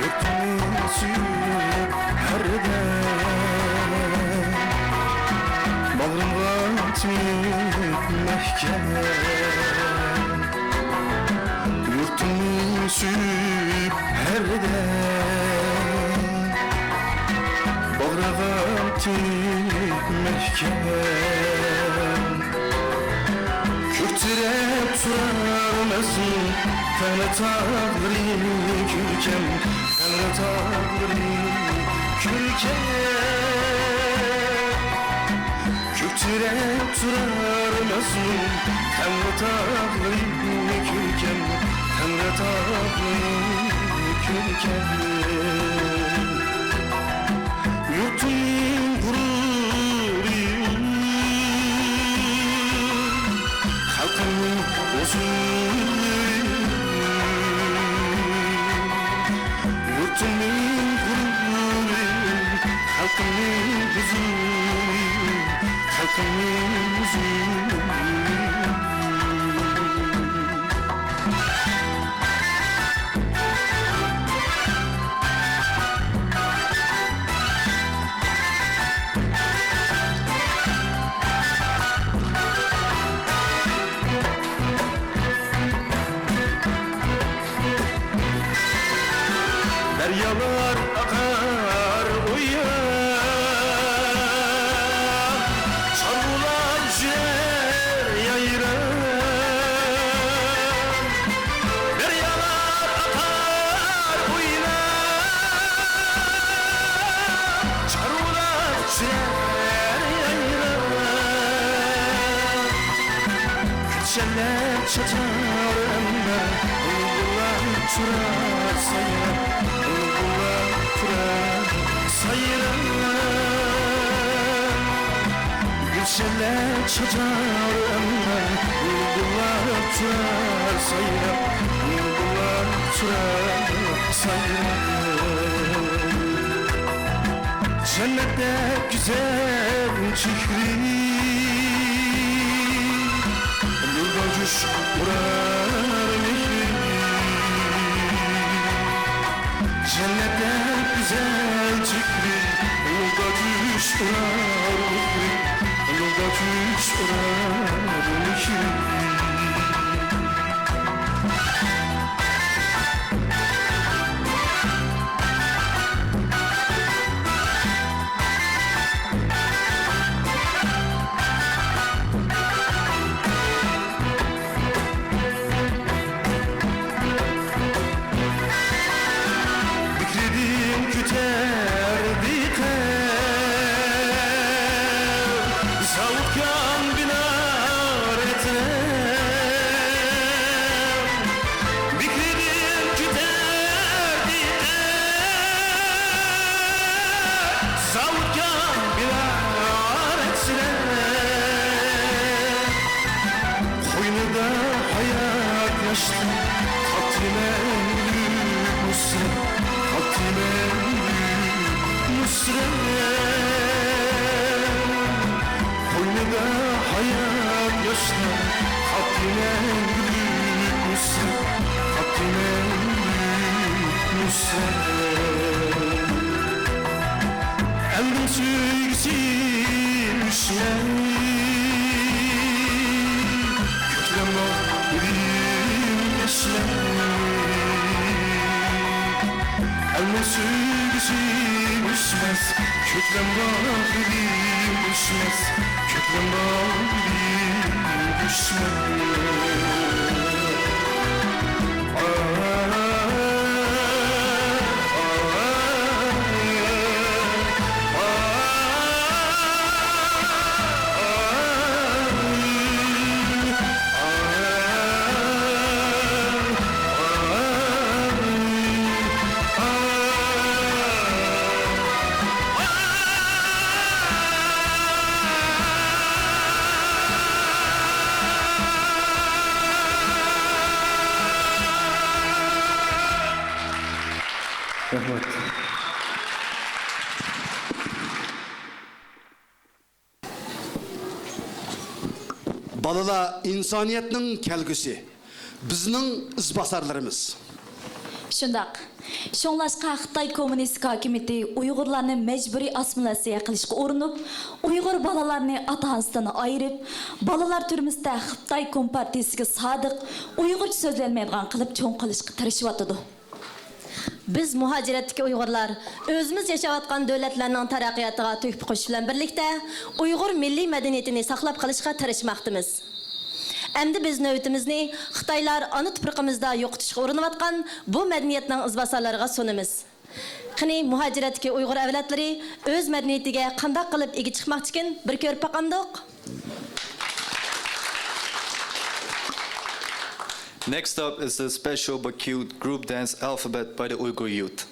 يۇرتۇمنى سۆيۈپ ھەردەم، باغرىمغا تىڭىپ مەھكەم. يۇرتۇمنى سۆيۈپ ھەردەم، باغرىغا تىڭىپ مەھكەم. كۆكتۈرەپ تۇرار مەزمۇن، تەڭرى تاغلىرى كۆركەم، تەڭرى تاغلىرى كۆركەم. كۆكتۈرەپ تۇرار مەزمۇن، تەڭرى تاغلىرى كۆركەم، تەڭرى تاغلىرى كۆركەم. يۇرتۇمنىڭ غۇرۇرى، خەلقىمنىڭ ھۇزۇرى. يۇرتۇمنىڭ غۇرۇرى، خەلقىمنىڭ ھۇزۇرى، خەلقىمنىڭ ھۇزۇرى. دەريالار ئاقار ئويناپ، چارۋىلار يۈرەر يايراپ. دەريالار ئاقار ئويناپ، چارۋىلار يۈرەر يايراپ. گۈلشەنلەر چاچار ئەمبەر، بۇلبۇللار تۇرار سايراپ، بۇلبۇللار تۇرار سايراپ. گۈلشەنلەر چاچار ئەمبەر، بۇلبۇللار تۇرار سايراپ، بۇلبۇللار تۇرار سايراپ. جەننەتتەك گۈزەل چېھرى، نۇردا جۇش ئۇرار مېھرى. جەننەتتەك گۈزەل چېھرى، نۇردا جۇش ئۇرار مېھرى. نۇردا جۇش ئۇرار مېھرى. بىكرىدىن كۆتەردى قەد، زاۋۇتكان بىلارەتلەر. بىكرىدىن كۆتەردى قەد، زاۋۇتكان بىلارەتلەر. قوينىدا ھايات ياشلىق، قاتتى مەڭگۈلۈك نۇسرەت، قاتتى مەڭگۈلۈك نۇسرەت. قوينىدا ھايات ياشلىق، قاتتى مەڭگۈلۈك نۇسرەت، قاتتى مەڭگۈلۈك نۇسرەت. ئەلنىڭ سۆيگۈسى ئۆچمەي، كۆكلەمنىڭ ئىللىق سۆيگۈسى ئۆسمەس، كۆكلەم باغرى ئۆسمەس، كۆكلەم باغرى ئۆسمەس. رەھمەت. بالىلار ئىنسانىيەتنىڭ كەلگۈسى، بىزنىڭ ئىزباسارلىرىمىز. شۇنداق. شۇڭلاشقا خىتاي كوممۇنىستىك ھاكىمىيىتى ئۇيغۇرلارنى مەجبۇرىي ئاسسىمىلياتسىيە قىلىشقا ئۇرۇنۇپ، ئۇيغۇر بالىلارنى ئاتا-ئانىسىدىن ئايرىپ، بالىلار تۈرمىسىدە خىتاي كومپارتىيىسىگە سادىق، ئۇيغۇرچە سۆزلىيەلمەيدىغان قىلىپ چوڭ قىلىشقا تىرىشىۋاتىدۇ. بىز مۇھاجىرەتتىكى ئۇيغۇرلار ئۆزىمىز ياشاۋاتقان دۆلەتلەرنىڭ تەرەققىياتىغا تۆھپە قوشۇش بىلەن بىرلىكتە، ئۇيغۇر مىللىي مەدەنىيىتىنى ساقلاپ قېلىشقا تىرىشماقتىمىز. ئەمدى بىز نۆۋىتىمىزنى خىتايلار ئانا تۇپرىقىمىزدا يوقىتىشقا ئۇرۇنۇۋاتقان بۇ مەدەنىيەتنىڭ ئىزباسارلىرىغا سۇنىمىز. قېنى، مۇھاجىرەتتىكى ئۇيغۇر ئەۋلادلىرى ئۆز مەدەنىيىتىگە قانداق قىلىپ ئىگە چىقماقچىكىن، بىر كۆرۈپ باقامدۇق؟ Next up is the special but cute group dance Alphabet by the Uyghur youth.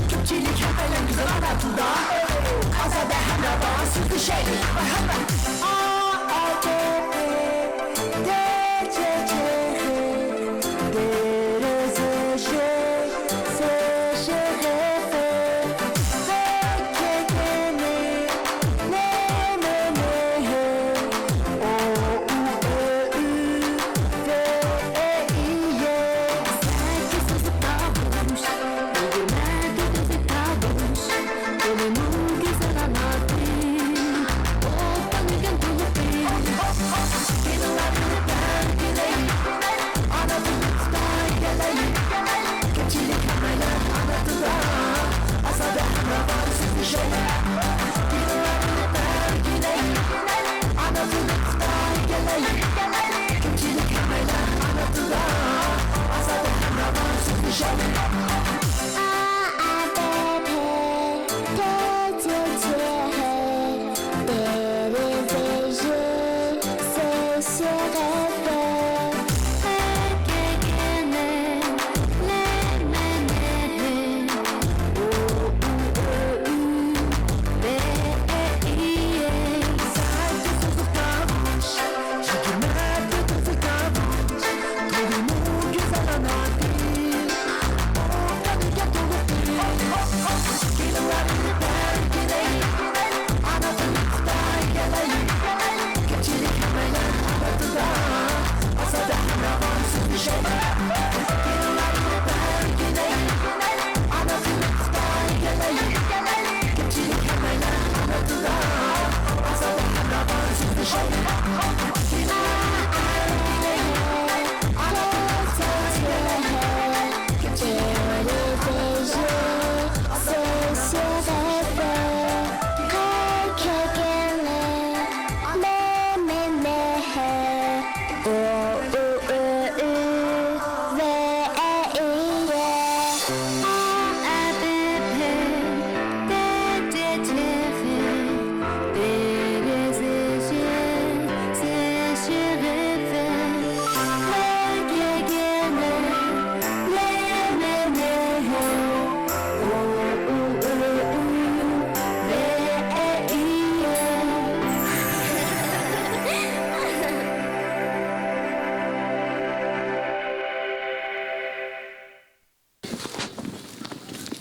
كۆپچىلىك ھەممەيلەن گۈزەل ئانا تىلدا ئازادە ھەمراۋان سۆزلىشەيلى. مەرھەمەت. ئا، ئا، تۆ، تۆ.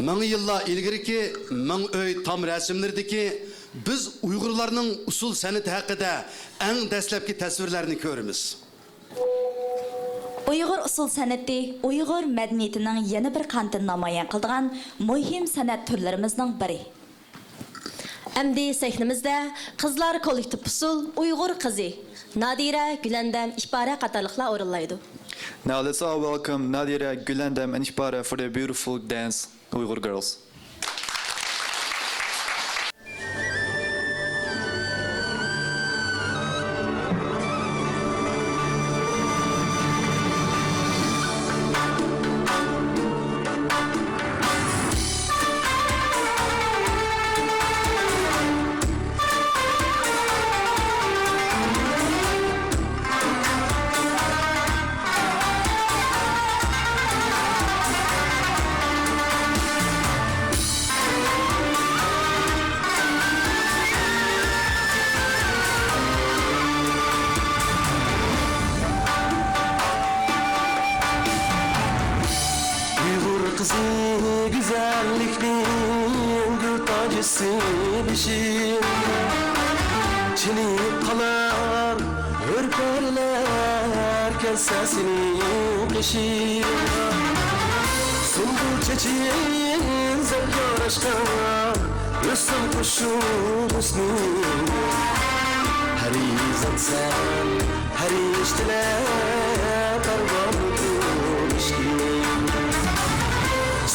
مىڭ يىللار ئىلگىرىكى مىڭ ئۆي تام رەسىملىرىدىكى بىز ئۇيغۇرلارنىڭ ئۇسسۇل سەنئىتى ھەققىدە ئەڭ دەسلەپكى تەسۋىرلەرنى كۆرىمىز. ئۇيغۇر ئۇسسۇل سەنئىتى ئۇيغۇر مەدەنىيىتىنىڭ يەنە بىر قانىتىنى نامايان قىلىدىغان مۇھىم سەنئەت تۈرلىرىمىزنىڭ بىرى. ئەمدى سەھنىمىزدە قىزلار كوللېكتىپ ئۇسسۇل ئۇيغۇر قىزى نادىرە گۈلەندەم ئىپارە قاتارلىقلار ئورۇنلايدۇ. Now let's all welcome Nadira, Gülendam and Ishpara for their beautiful dance, Uyghur Girls. ئۇيغۇر قىزى گۈزەللىكنىڭ گۈل تاجىسى بېشىم، چېلىپ قالار ھۆر پەرىلەر كەلسە سېنىڭ قېشىڭغا. سۇمبۇل چېچىڭ زەپ ياراشقان، ئۆتسۇن قوشۇق ھۆسنۈڭگە. پەرىزات سەن، پەرىشتىلەر پەرۋانىدۇر ئىشقىڭ.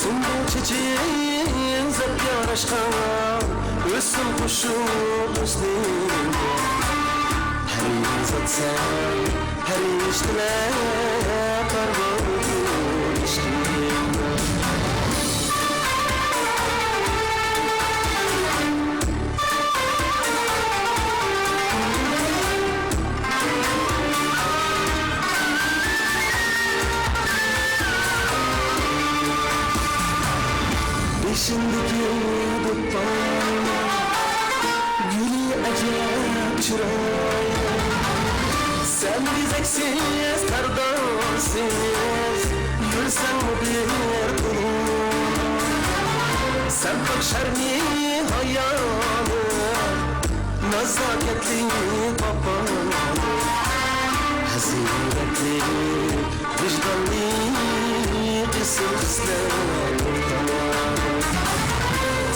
سۇمبۇل چېچىڭ زەپ ياراشقان، ئۆتسۇن قوشۇق ھۆسنۈڭگە. پەرىزات سەن، پەرىشتىلەر پەرۋانىدۇر ئىشقىڭ. بېشىڭدىكى دۇپپا گۈلى ئەجەب چىرايلىق. سەن بېزەكسىز، پەردازسىز يۈرسەڭمۇ بىر تۇلۇق. سەن پاك شەرمى ھايالىق، نازاكەتلىك پاپالىق، پەزىلەتلىك ۋىجدانلىق ئېسىل خىسلەت ئورتاق.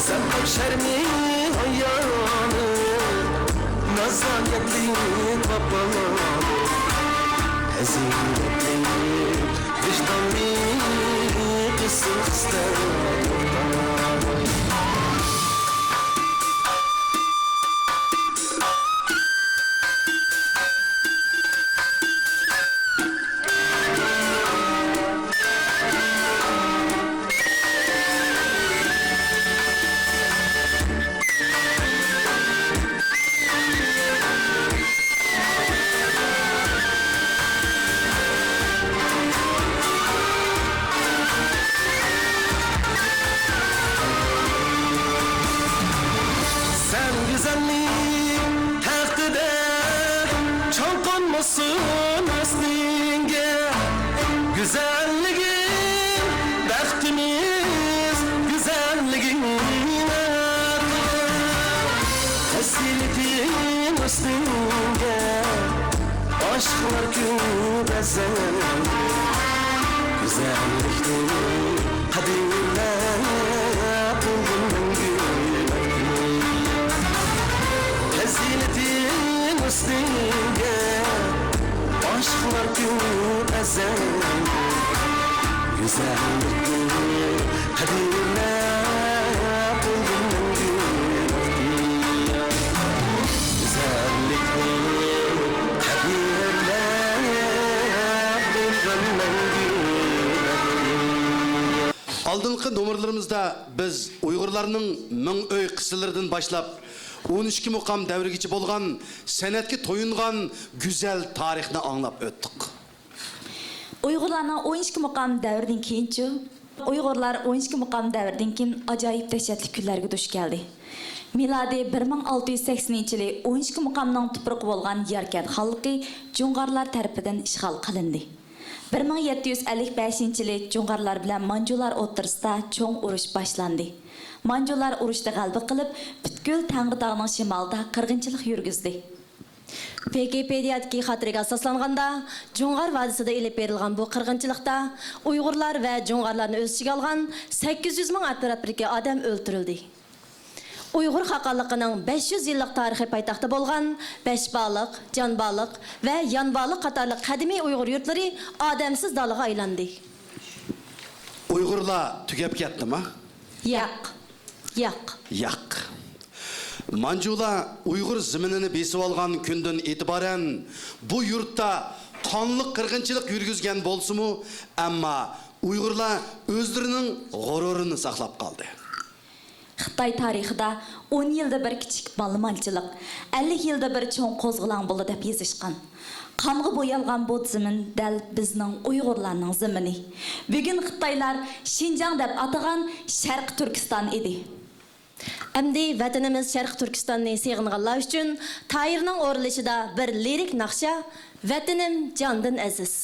سەن پاك شەرمى ھايالىق، نازاكەتلىك پاپالىق، پەزىلەتلىك ۋىجدانلىق ئېسىل خىسلەت ئورتاق. سەن گۈزەللىك تەختىدە چاڭقانمىسۇن ھۆسنۈڭگە. گۈزەللىكىم بەختىمىز، گۈزەللىكىم ئەقىل. پەزىلىتىڭ ھۆسنۈڭگە ئاشىقلار كۆپ ئەزەل. گۈزەللىكنى قەدىرلەپ بولدۇم مەڭگۈ. پەزىلىتىڭ ھۆسنۈڭگە ئاشىقلار كۆپ ئەزەل. گۈزەللىكنى قەدىرلەپ بولدۇم مەڭگۈ بەختىيار. گۈزەللىكنى قەدىرلەپ بولدۇم مەڭگۈ بەختىيار. ئالدىنقى نومۇرلىرىمىزدا بىز ئۇيغۇرلارنىڭ مىڭ ئۆي قىسسىلىرىدىن باشلاپ، ئون ئىككى مۇقام دەۋرىگىچە بولغان سەنئەتكە تويۇنغان گۈزەل تارىخنى ئاڭلاپ ئۆتتۇق. ئۇيغۇرلارنىڭ ئون ئىككى مۇقام دەۋرىدىن كېيىنچۇ؟ ئۇيغۇرلار ئون ئىككى مۇقام دەۋرىدىن كېيىن ئاجايىپ دەھشەتلىك كۈنلەرگە دۇچ كەلدى. مىلادىي بىر مىڭ ئالتە يۈز سەكسىنىنچى يىلى ئون ئىككى مۇقامنىڭ تۇپرىقى بولغان ياركەنت خانلىقى جۇڭغارلار تەرىپىدىن ئىشغال قىلىندى. بىر مىڭ يەتتە يۈز ئەللىك بەشىنچى يىلى جۇڭغارلار بىلەن مانجۇلار ئوتتۇرىسىدا چوڭ ئۇرۇش باشلاندى. مانجۇلار ئۇرۇشتا غەلىبە قىلىپ، پۈتكۈل تەڭرىتاغنىڭ شىمالىدا قىرغىنچىلىق يۈرگۈزدى. ۋىكىپېدىيەدىكى خاتىرىگە ئاساسلانغاندا، جۇڭغار ۋادىسىدا ئېلىپ بېرىلغان بۇ قىرغىنچىلىقتا ئۇيغۇرلار ۋە جۇڭغارلارنى ئۆز ئىچىگە ئالغان سەككىز يۈز مىڭ ئەتراپىدىكى ئادەم ئۆلتۈرۈلدى. ئۇيغۇر خاقانلىقىنىڭ بەش يۈز يىللىق تارىخىي پايتەختى بولغان بەشبالىق، جانبالىق ۋە يانبالىق قاتارلىق قەدىمىي ئۇيغۇر يۇرتلىرى ئادەمسىز دالىغا ئايلاندى. ئۇيغۇرلار تۈگەپ كەتتىما؟ ياق. ياق. ياق. مانجۇلار ئۇيغۇر زېمىنىنى بېسىۋالغان كۈندىن ئېتىبارەن بۇ يۇرتتا قانلىق قىرغىنچىلىق يۈرگۈزگەن بولسىمۇ، ئەمما ئۇيغۇرلار ئۆزلىرىنىڭ غۇرۇرىنى ساقلاپ قالدى. خىتاي تارىخىدا ئون يىلدا بىر كىچىك مالىمانچىلىق، ئەللىك يىلدا بىر چوڭ قوزغىلاڭ بولدى دەپ يېزىشقان. قانغا بويالغان بۇ زېمىن دەل بىزنىڭ ئۇيغۇرلارنىڭ زېمىنى. بۈگۈن خىتايلار شىنجاڭ دەپ ئاتىغان شەرقىي تۈركىستان ئىدى. ئەمدى ۋەتىنىمىز شەرقىي تۈركىستاننى سېغىنغانلار ئۈچۈن تايىرنىڭ ئورۇنلىشىدا بىر لىرىك ناخشا، ۋەتىنىم جاندىن ئەزىز.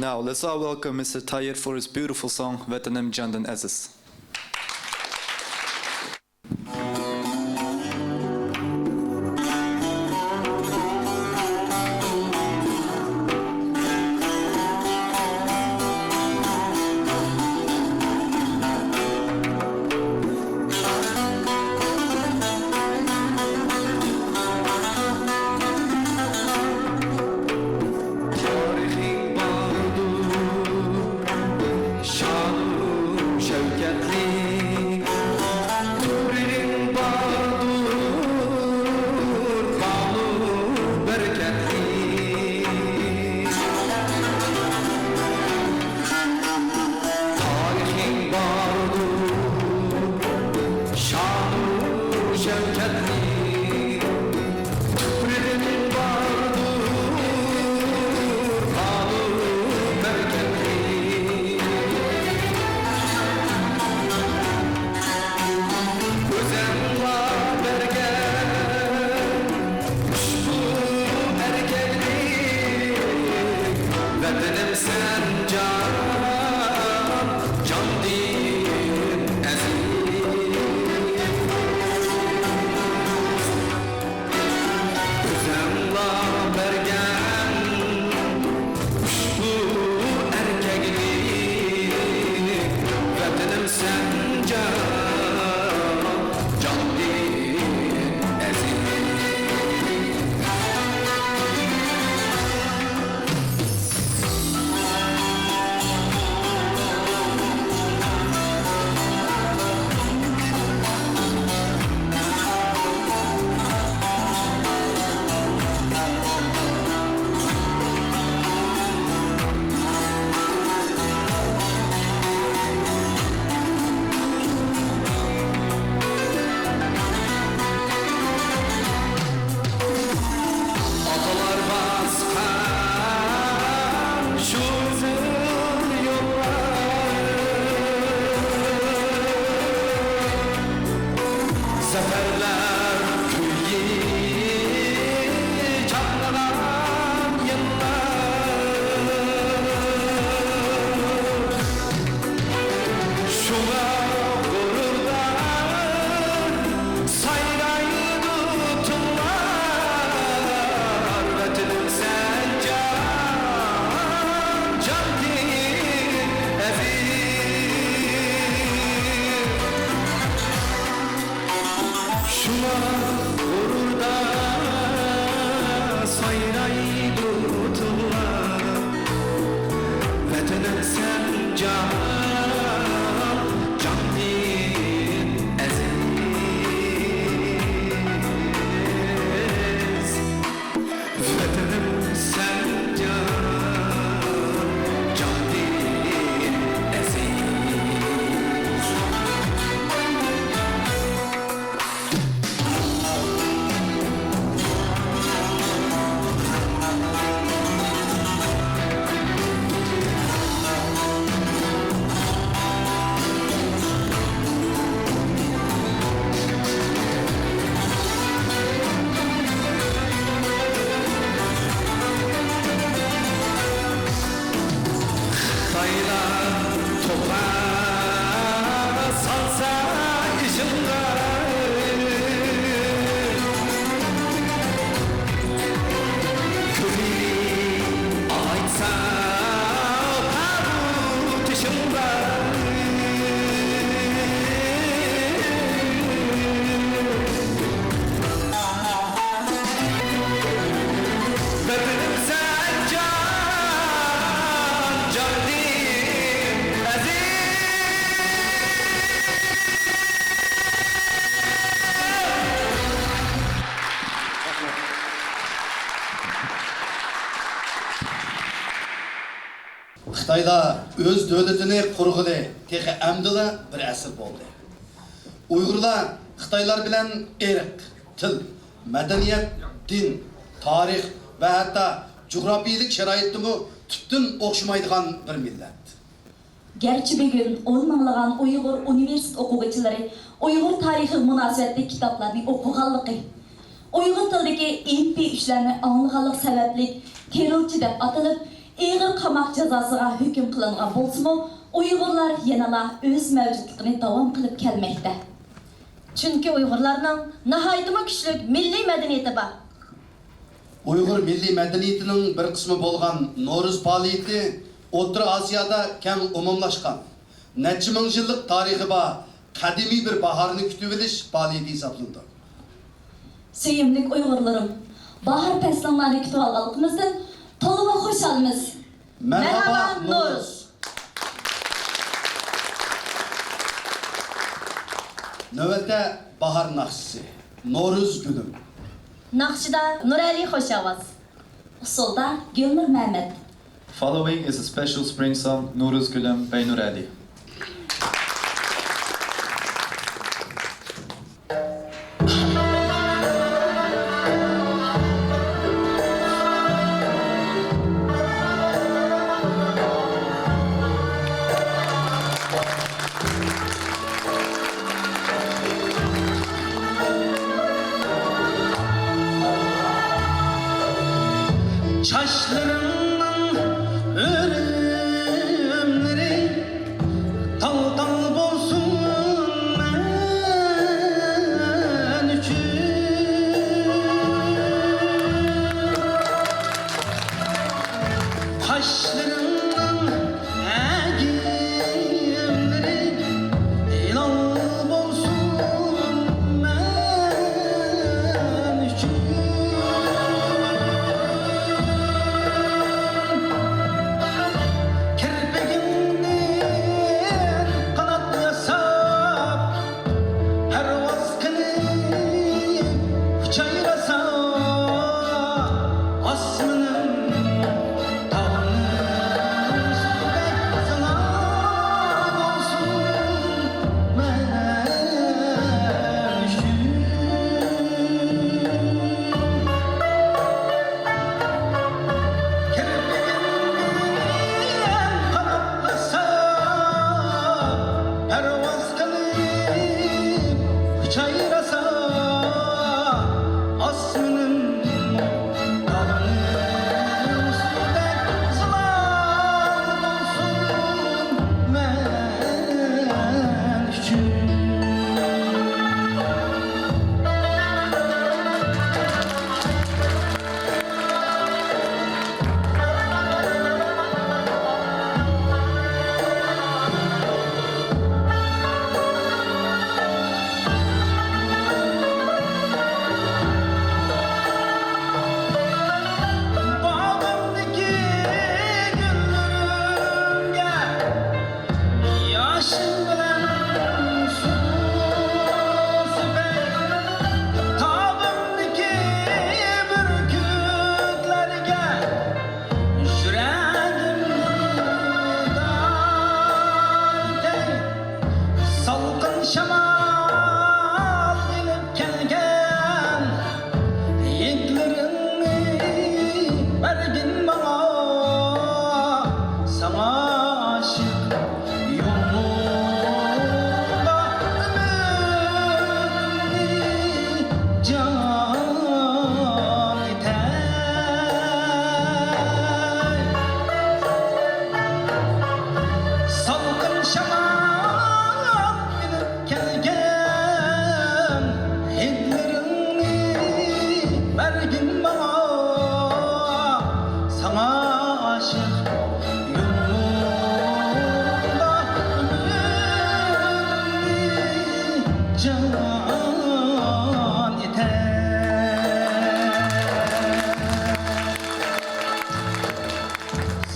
Now, let's all welcome Mister Tahir for his beautiful song, ۋەتىنىم جاندىن ئەزىز. تارىخىڭ باردۇر، شانۇ شەۋكەت سالسا ئېشىڭغا، كۆڭۈل ئاچسا تاۋۇتۇشۇڭغا. ۋەتىنىم سەن جان، جاندىن ئەزىز. خىتايلار ئۆز دۆلىتىنى قۇرغىلى تېخى ئەمدىلا بىر ئەسىر بولدى. ئۇيغۇرلار خىتايلار بىلەن ئىرق، تىل، مەدەنىيەت، دىن، تارىخ ۋە ھەتتا جۇغراپىيىلىك شارائىتتىمۇ تۈپتىن ئوخشىمايدىغان بىر مىللەت. گەرچە بۈگۈن ئون مىڭلىغان ئۇيغۇر ئۇنىۋېرسىتېت ئوقۇغۇچىلىرى ئۇيغۇر تارىخىغا مۇناسىۋەتلىك كىتابلارنى ئوقۇغانلىقى، ئۇيغۇر تىلىدىكى ئېمپى ئۈچلەرنى ئاڭلىغانلىقى سەۋەبلىك تېررورچى دەپ ئاتىلىپ، ئېغىر قاماق جازاسىغا ھۆكۈم قىلىنغان بولسىمۇ، ئۇيغۇرلار يەنىلا ئۆز مەۋجۇتلۇقىنى داۋام قىلىپ كەلمەكتە. چۈنكى ئۇيغۇرلارنىڭ ناھايىتىمۇ كۈچلۈك مىللىي مەدەنىيىتى بار. ئۇيغۇر مىللىي مەدەنىيىتىنىڭ بىر قىسمى بولغان نورۇز پائالىيىتى ئوتتۇرا ئاسىيادا كەڭ ئومۇملاشقان، نەچچە مىڭ يىللىق تارىخى بار قەدىمىي بىر باھارنى كۈتۈۋېلىش پائالىيىتى ھېسابلىنىدۇ. سۆيۈملۈك ئۇيغۇرلىرىم، باھار پەسلىڭلارنى كۈتۈۋالغانلىقىمىزدىن تولىمۇ خۇشالمىز. مەرھابا، مەرھابا، نورۇز! نورۇز! نۆۋەتتە باھار ناخشىسى، نورۇز گۈلۈم. ناخشىدا نۇرئەلى خوش ئاۋاز. ئۇسسۇلدا گۈلنۇر مەمەت. Following is a special spring song, نورۇز گۈلۈم بەي نۇرئەلى. چاچلىرىڭنىڭ ئۆرۈملىرى تال-تال بولسۇن مەن ئۈچۈن. قاشلىرىڭنىڭ ئەگىملىرى ھىلال بولسۇن مەن ئۈچۈن. كىرپىكىڭدىن قانات ياساپ، پەرۋاز قىلىپ ئۇچايلىسا، ئاسمىنىم تاغنى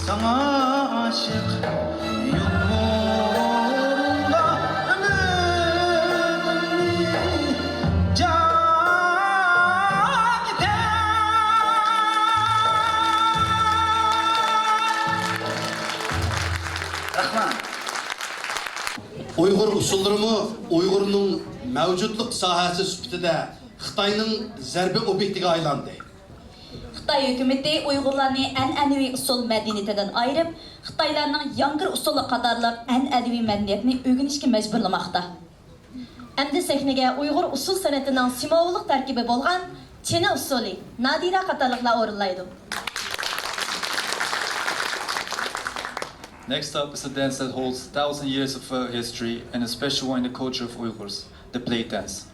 ساڭا ئاشىق يۇمۇرۇمدا ئۈمىدىمنى جان ئېتەر. رەھمەت. ئۇيغۇر ئۇسسۇللىرىمۇ ئۇيغۇرنىڭ مەۋجۇتلۇق ساھەسى سۈپىتىدە خىتاينىڭ زەربە ئوبيېكتىگە ئايلاندى. خىتاي ھۆكۈمىتى ئۇيغۇرلارنى ئەنئەنىۋى ئۇسسۇل مەدەنىيىتىدىن ئايرىپ، خىتايلارنىڭ ياڭگىر ئۇسسۇلى قاتارلىق ئەنئەنىۋى مەدەنىيەتنى ئۆگىنىشكە مەجبۇرلىماقتا. ئەمدى سەھنىگە ئۇيغۇر ئۇسسۇل سەنئىتىنىڭ سىمۋوللۇق تەركىبى بولغان چىنە ئۇسسۇلى، نادىرە قاتارلىقلار ئورۇنلايدۇ. Next up is a dance that holds thousand years of, uh, history and a special one in the culture of Uyghurs, the play dance.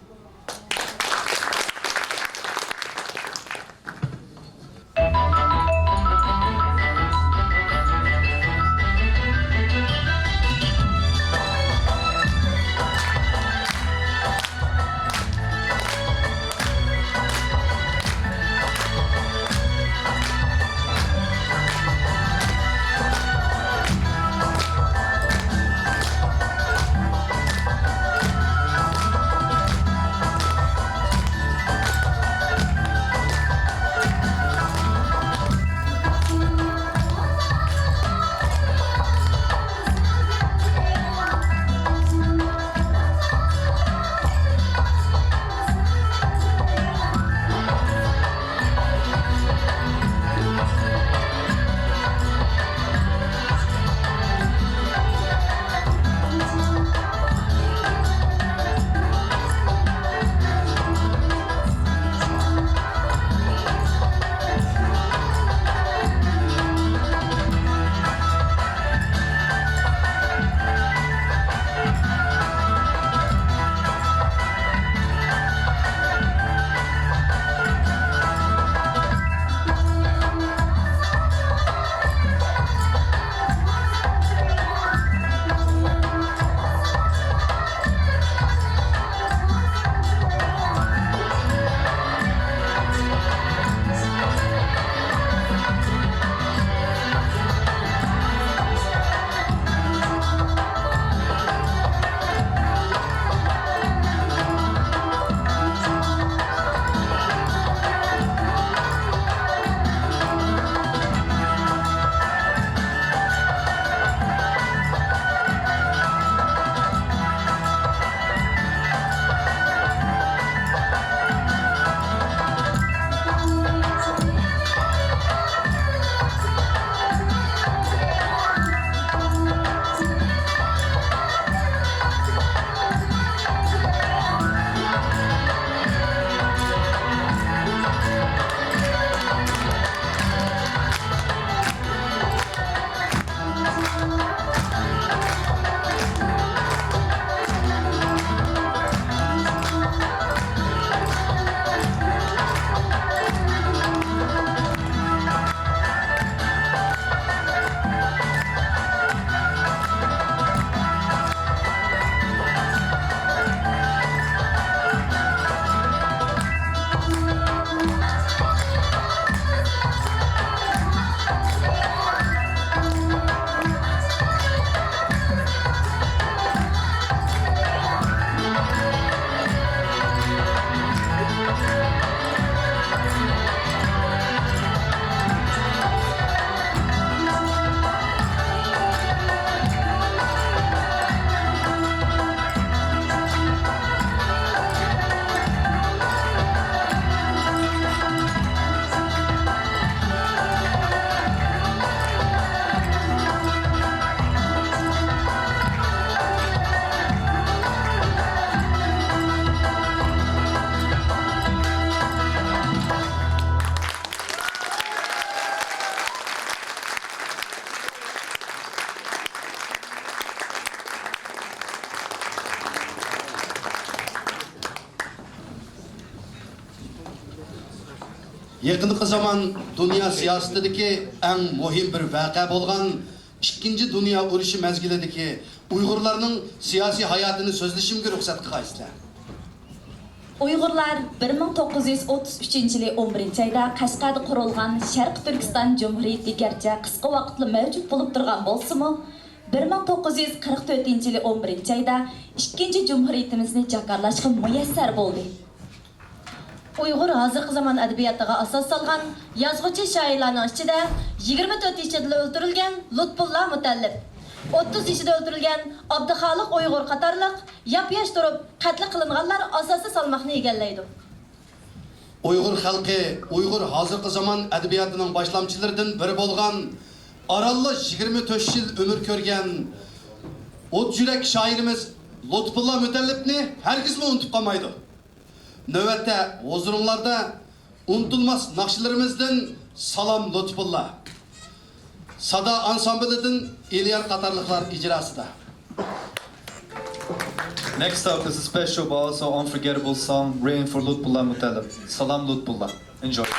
يېقىنقى زامان دۇنيا سىياسىتىدىكى ئەڭ مۇھىم بىر ۋەقە بولغان ئىككىنچى دۇنيا ئۇرۇشى مەزگىلىدىكى ئۇيغۇرلارنىڭ سىياسىي ھاياتىنى سۆزلىشىمگە رۇخسەت قىلغايسىلەر. ئۇيغۇرلار بىر مىڭ توققۇز يۈز ئوتتۇز ئۈچىنچى يىلى ئون بىرىنچى ئايدا قەشقەردە قۇرۇلغان شەرقىي تۈركىستان جۇمھۇرىيىتى گەرچە قىسقا ۋاقىتلا مەۋجۇت بولۇپ تۇرغان بولسىمۇ، بىر مىڭ توققۇز يۈز قىرىق تۆتىنچى يىلى ئون بىرىنچى ئايدا ئىككىنچى جۇمھۇرىيىتىمىزنى جاكارلاشقا مۇيەسسەر بولدى. ئۇيغۇر ھازىرقى زامان ئەدەبىياتىغا ئاساس سالغان يازغۇچى شائىرلارنىڭ ئىچىدە يىگىرمە تۆت يېشىدا ئۆلتۈرۈلگەن لۇتپۇللا مۇتەللىپ، ئوتتۇز يېشىدا ئۆلتۈرۈلگەن ئابدۇخالىق ئۇيغۇر قاتارلىق ياپياش تۇرۇپ قەتل قىلىنغانلار ئاساسىي سالماقنى ئىگىلەيدۇ. ئۇيغۇر خەلقى ئۇيغۇر ھازىرقى زامان ئەدەبىياتىنىڭ باشلامچىلىرىدىن بىرى بولغان، ئارانلا يىگىرمە تۆت يىل ئۆمۈر كۆرگەن ئوت يۈرەك شائىرىمىز لۇتپۇللا مۇتەللىپنى ھەرگىزمۇ ئۇنتۇپ قالمايدۇ. نۆۋەتتە ھۇزۇرۇڭلاردا ئۇنتۇلماس ناخشىلىرىمىزدىن سالام لۇتپۇللا، سادا ئانسامبىلىدىن ئېلىيار قاتارلىقلار ئىجراسىدا. Next up is a special but also unforgettable song written for Lutfullah Mutallib. Salam Lutfullah. Enjoy.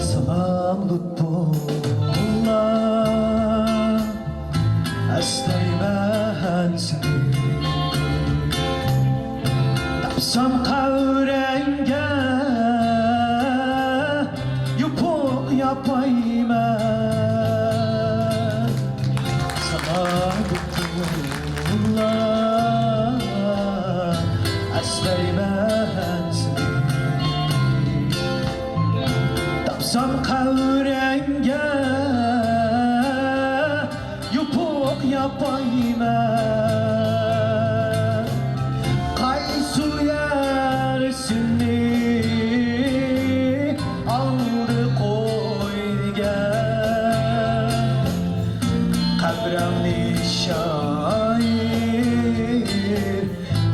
سالام لۇتپۇللا، ئەسلەيمەن سېنى. تاپسام قەۋرەڭگە يوپۇق ياپايمەن. ساڭا لۇتپۇللا، ئەسلەيمەن سېنى. تاپسام قەۋرەڭگە يوپۇق ياپايمەن. قايسى يەر سېنى ئالدى قويدىكەن؟ قەبرەڭنى شاھىر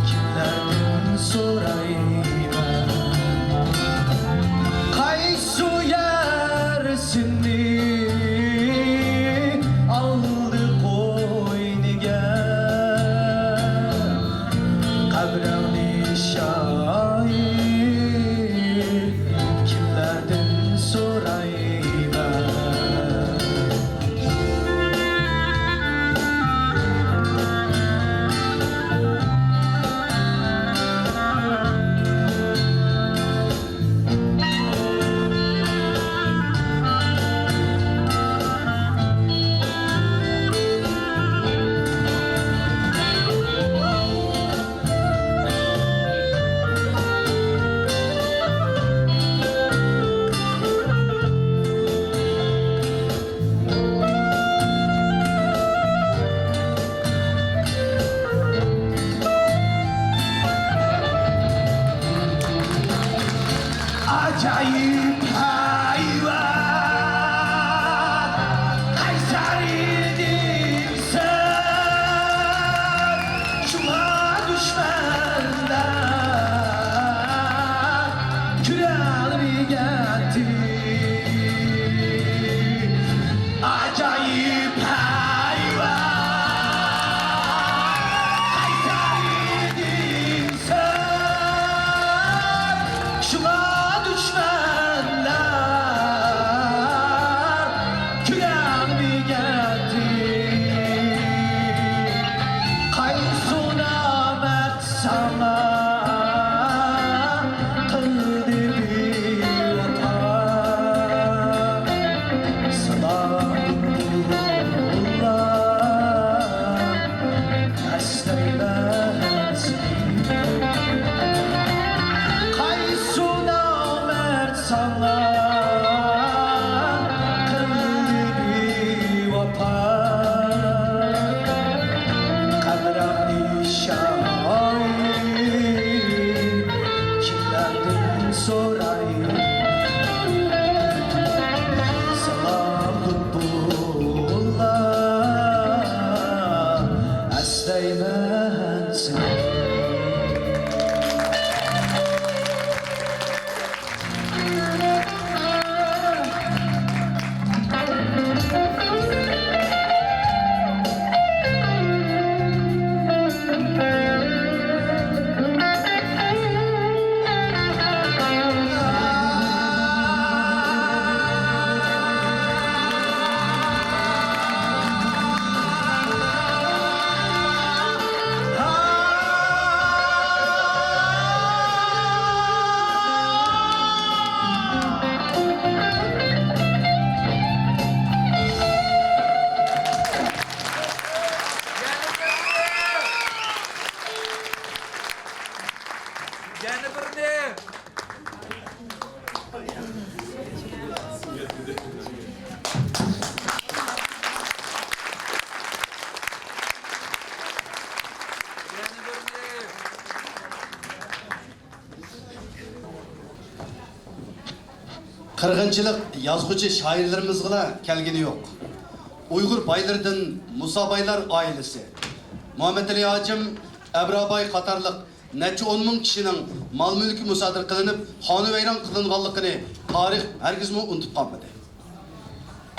كىملەردىن سورايمەن؟ قايسى يەر سېنى ئالدى قويدىكەن؟ قىرغىنچىلىق يازغۇچى شائىرلىرىمىزغىلا كەلگىنى يوق. ئۇيغۇر بايلىرىدىن مۇسا بايلار ئائىلىسى، مۇھەممەتئېلى ھاجىم، ئەبرا باي قاتارلىق نەچچە ئون مىڭ كىشىنىڭ مال-مۈلكى مۇسادىرە قىلىنىپ، خانىۋەيران قىلىنغانلىقىنى تارىخ ھەرگىزمۇ ئۇنتۇپ قالمىدى.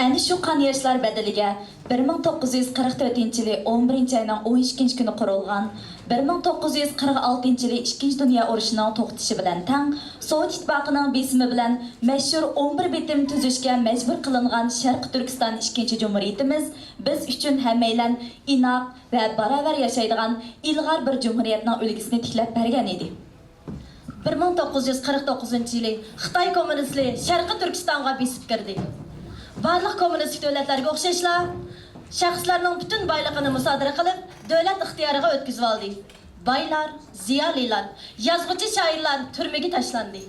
ئەنە شۇ قان ياشلار بەدىلىگە بىر مىڭ توققۇز يۈز قىرىق تۆتىنچى يىلى ئون بىرىنچى ئاينىڭ ئون ئىككىنچى كۈنى قۇرۇلغان، بىر مىڭ توققۇز يۈز قىرىق ئالتىنچى يىلى ئىككىنچى دۇنيا ئۇرۇشىنىڭ توختىشى بىلەن تەڭ، سوۋېت ئىتتىپاقىنىڭ بېسىمى بىلەن مەشھۇر ئون بىر بېتىم تۈزۈشكە مەجبۇر قىلىنغان شەرقىي تۈركىستان ئىككىنچى جۇمھۇرىيىتىمىز بىز ئۈچۈن ھەممەيلەن ئىناق ۋە باراۋەر ياشايدىغان ئىلغار بىر جۇمھۇرىيەتنىڭ ئۈلگىسىنى تىكلەپ بەرگەن ئىدى. بىر مىڭ توققۇز يۈز قىرىق توققۇزىنچى يىلى خىتاي كوممۇنىستلىرى شەرقىي تۈركىستانغا بېسىپ كىردى. بارلىق كوممۇنىستىك دۆلەتلەرگە ئوخشاشلا، شەخسلەرنىڭ پۈتۈن بايلىقىنى مۇسادىرە قىلىپ، دۆلەت ئىختىيارىغا ئۆتكۈزۈۋالدى. بايلار، زىيالىيلار، يازغۇچى شائىرلار تۈرمىگە تاشلاندى.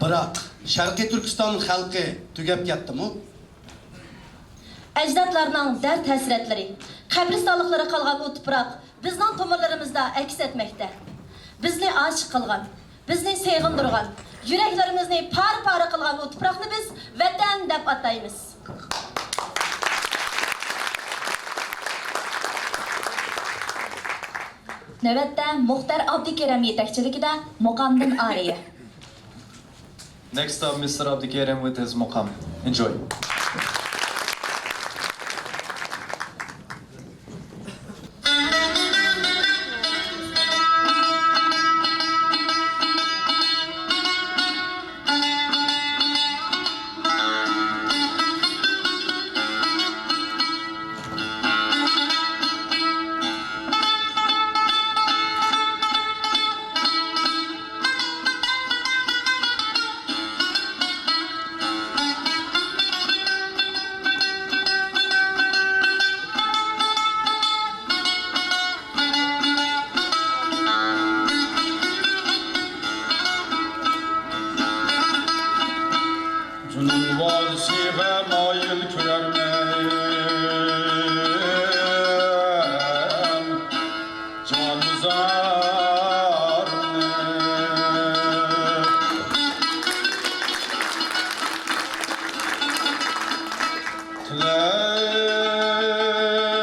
بىراق، شەرقىي تۈركىستان خەلقى تۈگەپ كەتتىمۇ؟ ئەجدادلارنىڭ دەرد-ھەسرەتلىرى، قەبرىستانلىقلىرى قالغان ئۇ تۇپراق بىزنىڭ تومۇرلىرىمىزدا ئەكس ئەتمەكتە. بىزنى ئاشىق قىلغان، بىزنى سېغىندۇرغان، يۈرەكلىرىمىزنى پارە-پارە قىلغان ئۇ تۇپراقنى بىز ۋەتەن دەپ ئاتايمىز. نۆۋەتتە مۇختەر ئابدۇكېرىم يېتەكچىلىكىدە مۇقامدىن ئارىيە. Next up, Mister Abdikerim with his مۇقام. Enjoy. جۇنۇن ۋادىسىغا مايىل كۆرەرمەن جانىزارنى.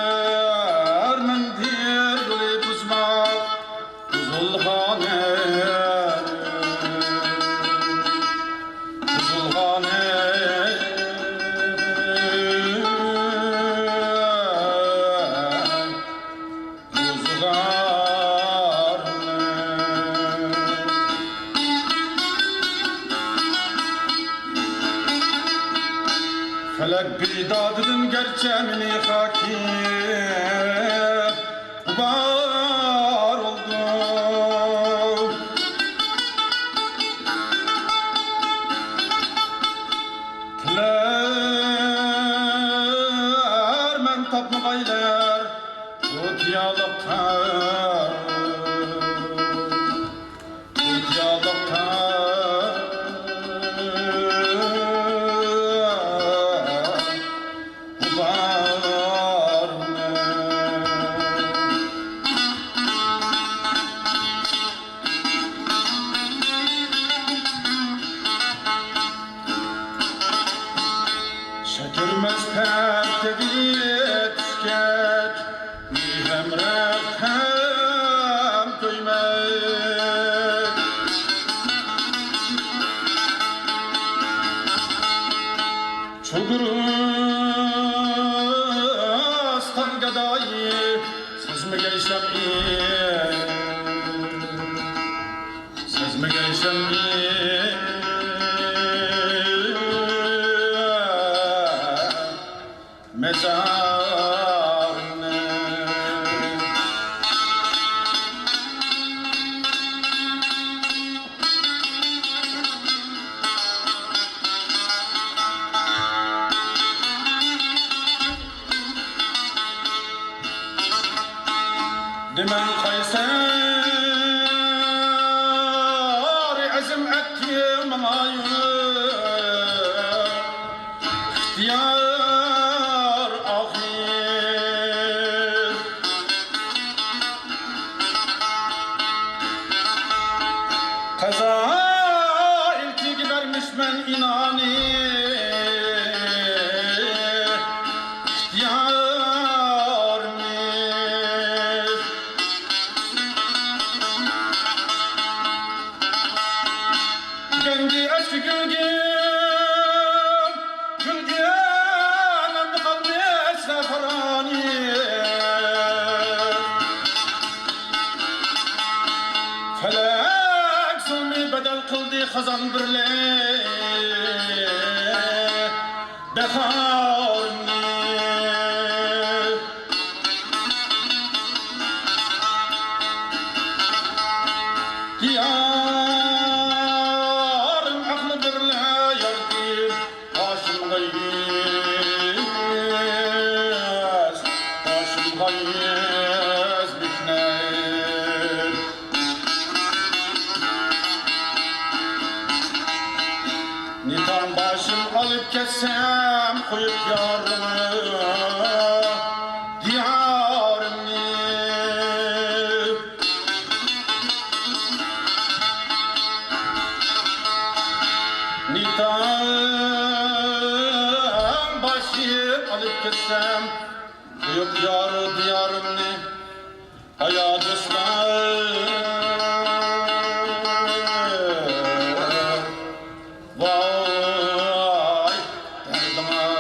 تىلەرمەن بىر يولى بۇزماق بۇزۇلغانى، بۇزۇلغانى، بۇزۇلغانى. فەلەك بىدادىدىن گەرچە مېنى خاكى غۇبار ئالدى. تىلەرمەن تاپمىغايلار بۇ تىيالىققا. شەكىرمەس پەتىگە چۈشكەچ، ھەمراھ ھەم كۆيمەك. چوگۇرۇستان گادايى سەزمىگەي شەمئى، سەزمىگەي شەمئى. مەزارنى. دېمەڭ قايسى ئەزىم ئەتتى ماڭايۇ. ئىختىيار ئاخىر. قەزا ئىلكىگە بەرمىشمەن ئىنانى. خازان بىرلىك باھارىمنى. دىيارىم ئەقلى بىرلە يارىتىپ، باشىمغا يۈز، باشىمغا يۈز مېھنەت. نىتاڭ باشىم ئالىپ كەتسەم، قويۇپ يارىمنى، دىيارىمنى. نىتاڭ باشىم ئالىپ كەتسەم، قويۇپ يار دىيارىمنى. ئايا دوستلار، ۋاي دەردىڭىز.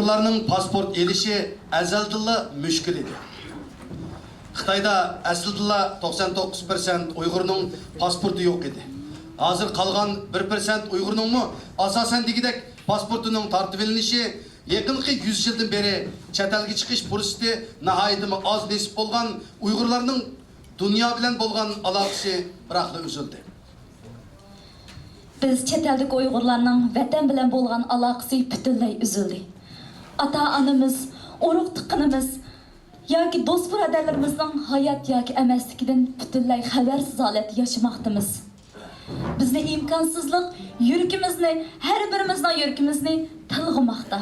ئۇيغۇرلارنىڭ پاسپورت ئېلىشى ئەزەلدىنلا مۈشكۈل ئىدى. خىتايدا ئەسلىدىلا توقسان توققۇز پىرسەنت ئۇيغۇرنىڭ پاسپورتى يوق ئىدى. ھازىر قالغان بىر پىرسەنت ئۇيغۇرنىڭمۇ ئاساسەن دېگۈدەك پاسپورتىنىڭ تارتىۋېلىنىشى يېقىنقى يۈز يىلدىن بېرى چەت ئەلگە چىقىش پۇرسىتى ناھايىتىمۇ ئاز نېسىپ بولغان ئۇيغۇرلارنىڭ دۇنيا بىلەن بولغان ئالاقىسى بىراقلا ئۈزۈلدى. بىز چەت ئەلدىكى ئۇيغۇرلارنىڭ ۋەتەن بىلەن بولغان ئالاقىسى پۈتۈنلەي ئۈزۈلدى. ئاتا-ئانىمىز، ئۇرۇق-تۇغقىنىمىز ياكى دوست-بۇرادەرلىرىمىزنىڭ ھايات ياكى ئەمەسلىكىدىن پۈتۈنلەي خەۋەرسىز ھالەتتە ياشىماقتىمىز. بىزنى ئىمكانسىزلىق يۈرىكىمىزنى، ھەر بىرىمىزنىڭ يۈرىكىمىزنى تىلغىماقتا.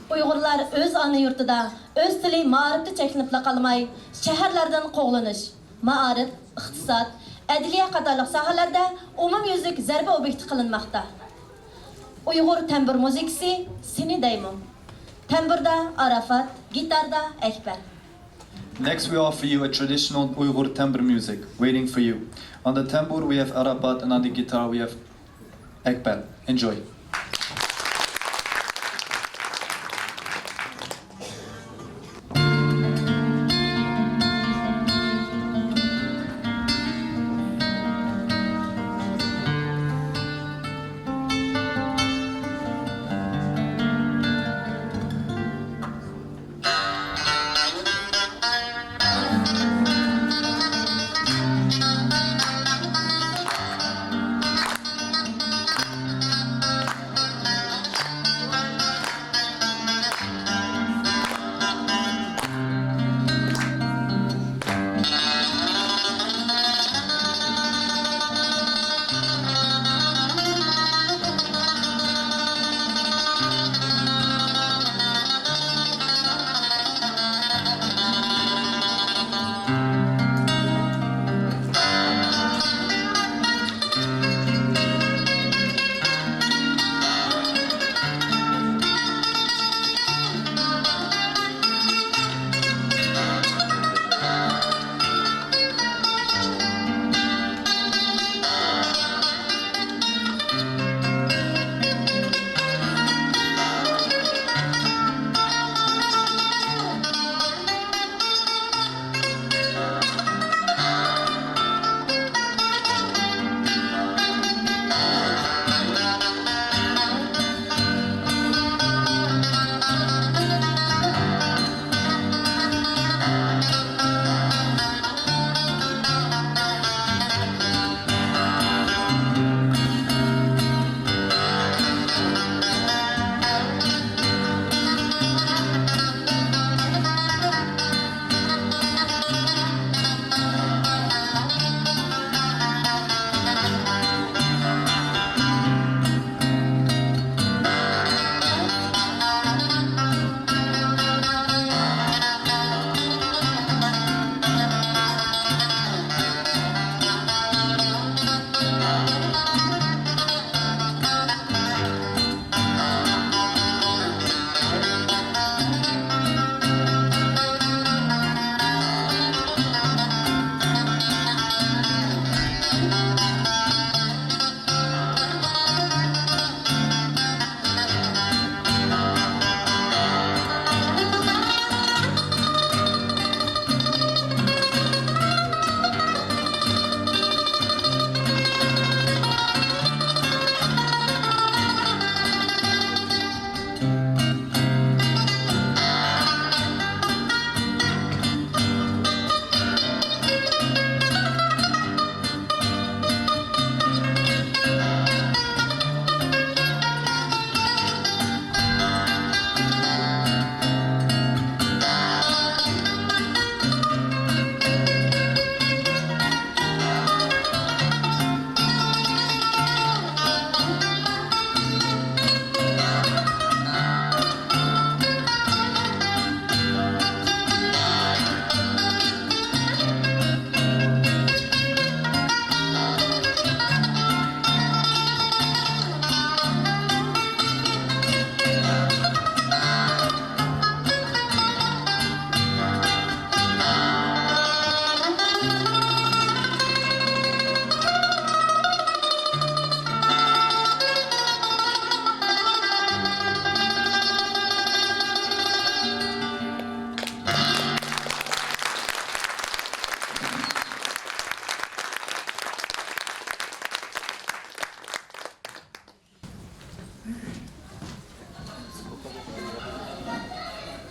ئۇيغۇرلار ئۆز ئانا يۇرتىدا، ئۆز تىلى، مائارىپتا چەكلىنىپلا قالماي، شەھەرلەردىن قوغلىنىش، مائارىپ، ئىقتىساد، ئەدلىيە قاتارلىق ساھەلەردە ئومۇميۈزلۈك زەربە ئوبيېكتى قىلىنماقتا. ئۇيغۇر تەمبۇر مۇزىكىسى، سېنى دەيمۇ. تەمبۇردا ئاراپات، گىتاردا ئەكبەر. Next, we offer you a traditional Uyghur tambur music, Waiting for You. On the tambur, we have Arapat, and on the guitar, we have Ekber. Enjoy.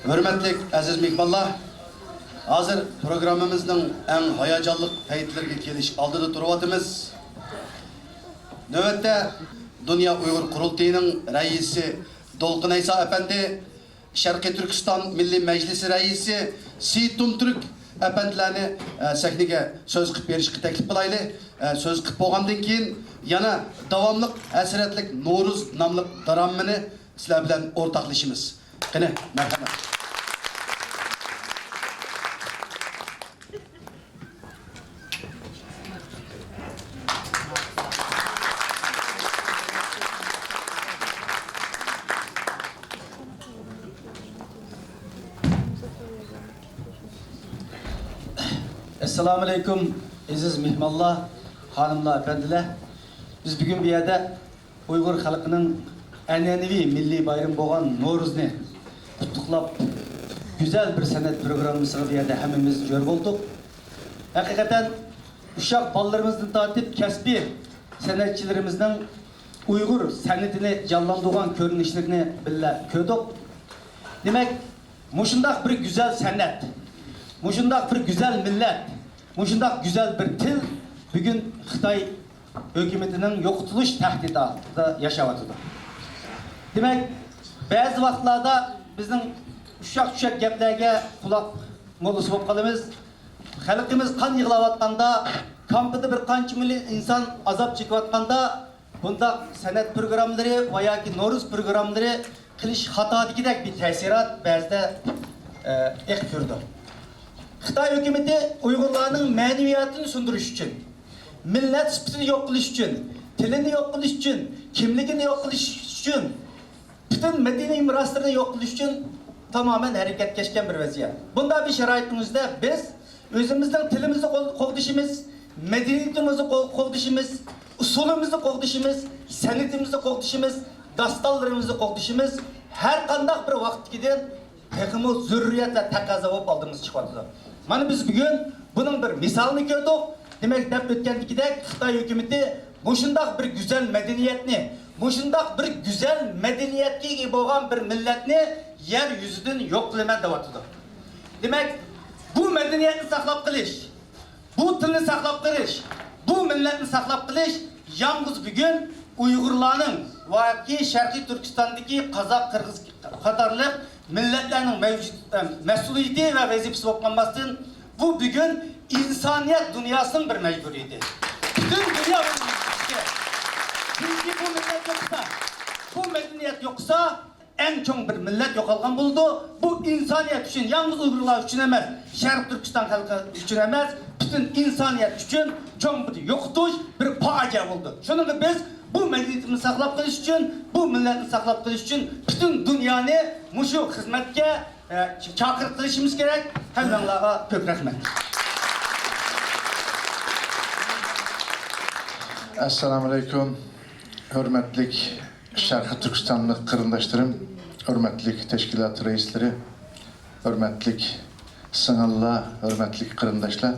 ھۆرمەتلىك ئەزىز مېھمانلار، ھازىر پروگراممىمىزنىڭ ئەڭ ھاياجانلىق پەيتلىرىگە كېلىش ئالدىدا تۇرۇۋاتىمىز. نۆۋەتتە دۇنيا ئۇيغۇر قۇرۇلتىيىنىڭ رەئىسى دولقۇن ئەيسا ئەپەندى، شەرقىي تۈركىستان مىللىي مەجلىسى رەئىسى سېيىت تۇمتۈرك ئەپەندىلەرنى، ئە، سەھنىگە سۆز قىلىپ بېرىشقا تەكلىپ قىلايلى. ئە، سۆز قىلىپ بولغاندىن كېيىن يەنە داۋاملىق ھەسرەتلىك نورۇز ناملىق دىرامىنى سىلەر بىلەن ئورتاقلىشىمىز. قېنى، مەرھەمەت. ئەسسالامۇئەلەيكۇم، ئەزىز مېھمانلار، خانىملار، ئەپەندىلەر. بىز بۈگۈن بۇ يەردە ئۇيغۇر خەلقىنىڭ ئەنئەنىۋى مىللىي بايرىمى بولغان نورۇزنى قۇتلۇقلاپ، گۈزەل بىر سەنئەت پروگراممىسىغا بۇ يەردە ھەممىمىز جور بولدۇق. ھەقىقەتەن ئۇششاق بالىلىرىمىزدىن تارتىپ كەسپىي سەنئەتچىلىرىمىزنىڭ ئۇيغۇر سەنئىتىنى جانلاندۇرغان كۆرۈنۈشلىرىنى بىللە كۆردۇق. دېمەك، مۇشۇنداق بىر گۈزەل سەنئەت، مۇشۇنداق بىر گۈزەل مىللەت، مۇشۇنداق گۈزەل بىر تىل بۈگۈن خىتاي ھۆكۈمىتىنىڭ يوقىتىلىش تەھدىتى ئالدىدا ياشاۋاتىدۇ. دېمەك، بەزى ۋاقىتلاردا بىزنىڭ ئۇششاق-چۈششەك گەپلەرگە قۇلاق موللىسى بولۇپ قالىمىز. خەلقىمىز قان يىغلاۋاتقاندا، كامپىدا بىر قانچە مىليون ئىنسان ئازاب چېكىۋاتقاندا، بۇنداق سەنئەت پروگراممىلىرى ۋە ياكى نورۇز پروگراممىلىرى قىلىش خاتا دېگۈدەك بىر تەسىرات بەزىدە، ئە، ئېقىپ يۈرىدۇ. خىتاي ھۆكۈمىتى ئۇيغۇرلارنىڭ مەنىۋىيەتىنى سۇندۇرۇش ئۈچۈن، مىللەت سۈپىتىنى يوق قىلىش ئۈچۈن، تىلىنى يوق قىلىش ئۈچۈن، كىملىكىنى يوق قىلىش ئۈچۈن، پۈتۈن مەدەنىي مىراسلىرىنى يوق قىلىش ئۈچۈن تامامەن ھەرىكەتكە كەچكەن بىر ۋەزىيەت. بۇنداق بىر شارائىتنىڭ ئۆزىدە بىز ئۆزىمىزنىڭ تىلىمىزنى قول-، قوغدىشىمىز، مەدەنىيىتىمىزنى قول-، قوغدىشىمىز، ئۇسسۇلىمىزنى قوغدىشىمىز، سەنئىتىمىزنى قوغدىشىمىز، داستانلىرىمىزنى قوغدىشىمىز ھەر قانداق بىر ۋاقىتتىكىدىن تېخىمۇ زۆرۈرىيەت ۋە تەقەززا بولۇپ ئالدىمىزغا چىقىۋاتىدۇ. مانا بىز بۈگۈن بۇنىڭ بىر مىسالىنى كۆردۇق. دېمەك، دەپ ئۆتكەندىكىدەك، خىتاي ھۆكۈمىتى مۇشۇنداق بىر گۈزەل مەدەنىيەتنى، مۇشۇنداق بىر گۈزەل مەدەنىيەتكە ئىگە بولغان بىر مىللەتنى يەر يۈزىدىن يوق قىلىمەن دەۋاتىدۇ. دېمەك، بۇ مەدەنىيەتنى ساقلاپ قېلىش، بۇ تىلنى ساقلاپ قېلىش، بۇ مىللەتنى ساقلاپ قېلىش يالغۇز بۈگۈن ئۇيغۇرلارنىڭ ۋە ياكى شەرقىي تۈركىستاندىكى قازاق، قىرغىز قاتارلىق مىللەتلەرنىڭ مەۋجۇت، ئە، مەسئۇلىيىتى ۋە ۋەزىپىسى بولۇپ قالماستىن، بۇ بۈگۈن ئىنسانىيەت دۇنياسىنىڭ بىر مەجبۇرىيىتى. پۈتۈن دۇنيا بۇنى بىلىشى كېرەك. چۈنكى بۇ مىللەت يوقىسا، بۇ مەدەنىيەت يوقىسا، ئەڭ چوڭ بىر مىللەت يوقالغان بولىدۇ. بۇ ئىنسانىيەت ئۈچۈن، يالغۇز ئۇيغۇرلار ئۈچۈن ئەمەس، شەرقىي تۈركىستان خەلقى ئۈچۈن ئەمەس، پۈتۈن ئىنسانىيەت ئۈچۈن چوڭ بىر يوقىتىش، بىر پاجىئە بولىدۇ. شۇنىڭغا بىز بۇ مەدەنىيىتىمىزنى ساقلاپ قېلىش ئۈچۈن، بۇ مىللەتنى ساقلاپ قېلىش ئۈچۈن پۈتۈن دۇنيانى مۇشۇ خىزمەتكە، ئە، چاقىرىق قىلىشىمىز كېرەك. ھەممىڭلارغا كۆپ رەھمەت. ئەسسالامۇئەلەيكۇم، ھۆرمەتلىك شەرقىي تۈركىستانلىق قېرىنداشلىرىم، ھۆرمەتلىك تەشكىلات رەئىسلىرى، ھۆرمەتلىك سىڭىللار، ھۆرمەتلىك قېرىنداشلار،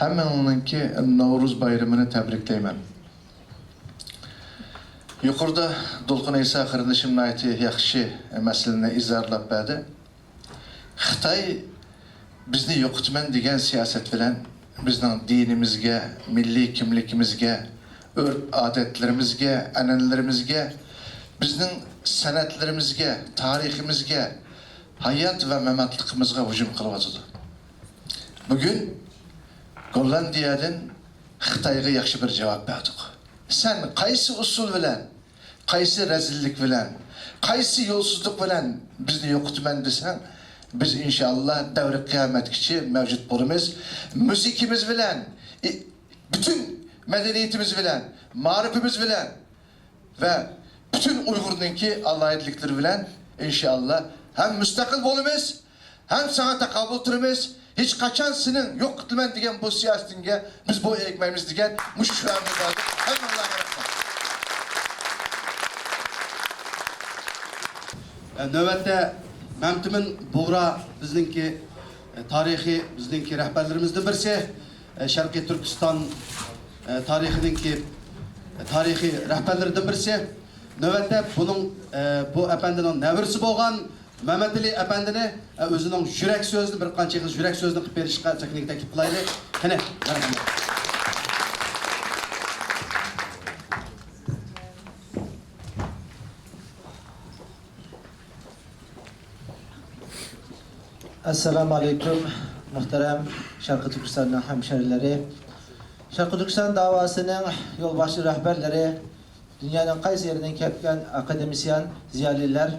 ھەممىڭلارنىڭكى نەۋرۇز بايرىمىنى تەبرىكلەيمەن. يۇقىرىدا دولقۇن ئەيسا قېرىندىشىم ناھايىتى ياخشى مەسىلىنى ئىزاھلاپ بەردى. خىتاي بىزنى يوقىتىمەن دېگەن سىياسەت بىلەن بىزنىڭ دىنىمىزگە، مىللىي كىملىكىمىزگە، ئۆرپ-ئادەتلىرىمىزگە، ئەنئەنىلىرىمىزگە، بىزنىڭ سەنئەتلىرىمىزگە، تارىخىمىزگە، ھايات ۋە ماماتلىقىمىزغا ھۇجۇم قىلىۋاتىدۇ. بۈگۈن گوللاندىيەدىن خىتايغا ياخشى بىر جاۋاب بەردۇق. سەن قايسى ئۇسۇل بىلەن، قايسى رەزىللىك بىلەن، قايسى يولسىزلىق بىلەن بىزنى يوقىتىمەن دېسەڭ، بىز ئىنشائاللا دەۋرى قىيامەتكىچە مەۋجۇت بولىمىز. مۇزىكىمىز بىلەن، ئى، پۈتۈن مەدەنىيىتىمىز بىلەن، مائارىپىمىز بىلەن ۋە پۈتۈن ئۇيغۇرنىڭكى ئالاھىدىلىكلىرى بىلەن ئىنشائاللا ھەم مۇستەقىل بولىمىز، ھەم ساڭا تاقابىل تۇرىمىز. ھېچقاچان سېنىڭ يوق قىلىمەن دېگەن بۇ سىياسىتىڭگە بىز بويۇن ئەگمەيمىز دېگەن مۇشۇ شوئارنى بەردۇق. ھەممىڭلارغا رەھمەت. نۆۋەتتە مەمتىمىن بۇغرا بىزنىڭكى، ئە، تارىخىي، بىزنىڭكى رەھبەرلىرىمىزدىن بىرسى، ئە، شەرقىي تۈركىستان، ئە، تارىخىنىڭكى، ئە، تارىخىي رەھبەرلىرىدىن بىرسى. نۆۋەتتە بۇنىڭ، ئە، بۇ ئەپەندىنىڭ نەۋرىسى بولغان مەمەتئېلى ئەپەندىنى، ئە، ئۆزىنىڭ يۈرەك سۆزىنى، بىر قانچە ئېغىز يۈرەك سۆزىنى قىلىپ بېرىشقا سەھنىگە تەكلىپ قىلايلى. قېنى، مەرھەمەت. ئەسسالامۇ ئەلەيكۇم، مۇھتەرەم شەرقىي تۈركىستاننىڭ ھەمشەھرىلىرى، شەرقىي تۈركىستان داۋاسىنىڭ يولباشچى رەھبەرلىرى، دۇنيانىڭ قايسى يېرىدىن كەلگەن ئاكادېمىسىيان، زىيالىيلار،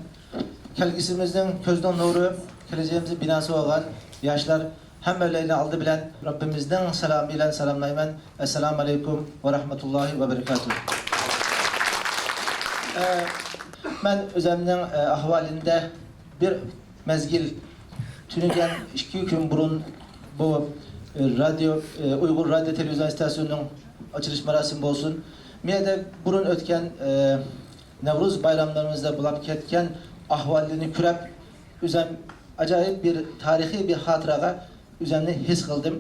كەلگۈسىمىزنىڭ كۆزنىڭ نۇرى، كېلەچىكىمىزنىڭ بىناسى بولغان ياشلار، ھەممەيلەننى ئالدى بىلەن رەببىمىزنىڭ سالامى بىلەن سالاملايمەن. ئەسسالامۇ ئەلەيكۇم ۋە رەھمەتۇللاھى ۋە بەرىكاتۇھ. ئە، مەن ئۆزەمنىڭ، ئە، ئەھۋالىنى بىر مەزگىل، تۈنۈگۈن ئىككى كۈن بۇرۇن بۇ، ئە، رادىيو، ئە، ئۇيغۇر رادىيو تېلېۋىزىيە ئىستانسىيىسىنىڭ ئاچىلىش مۇراسىمى بولسۇن، بۇ يەردە بۇرۇن ئۆتكەن، ئە، نەۋرۇز بايراملىرىمىزدا بولاپ كەتكەن ئەھۋاللىرىنى كۆرۈپ، ئۆزەم ئاجايىپ بىر تارىخىي بىر خاتىرىگە ئۆزەمنى ھېس قىلدىم.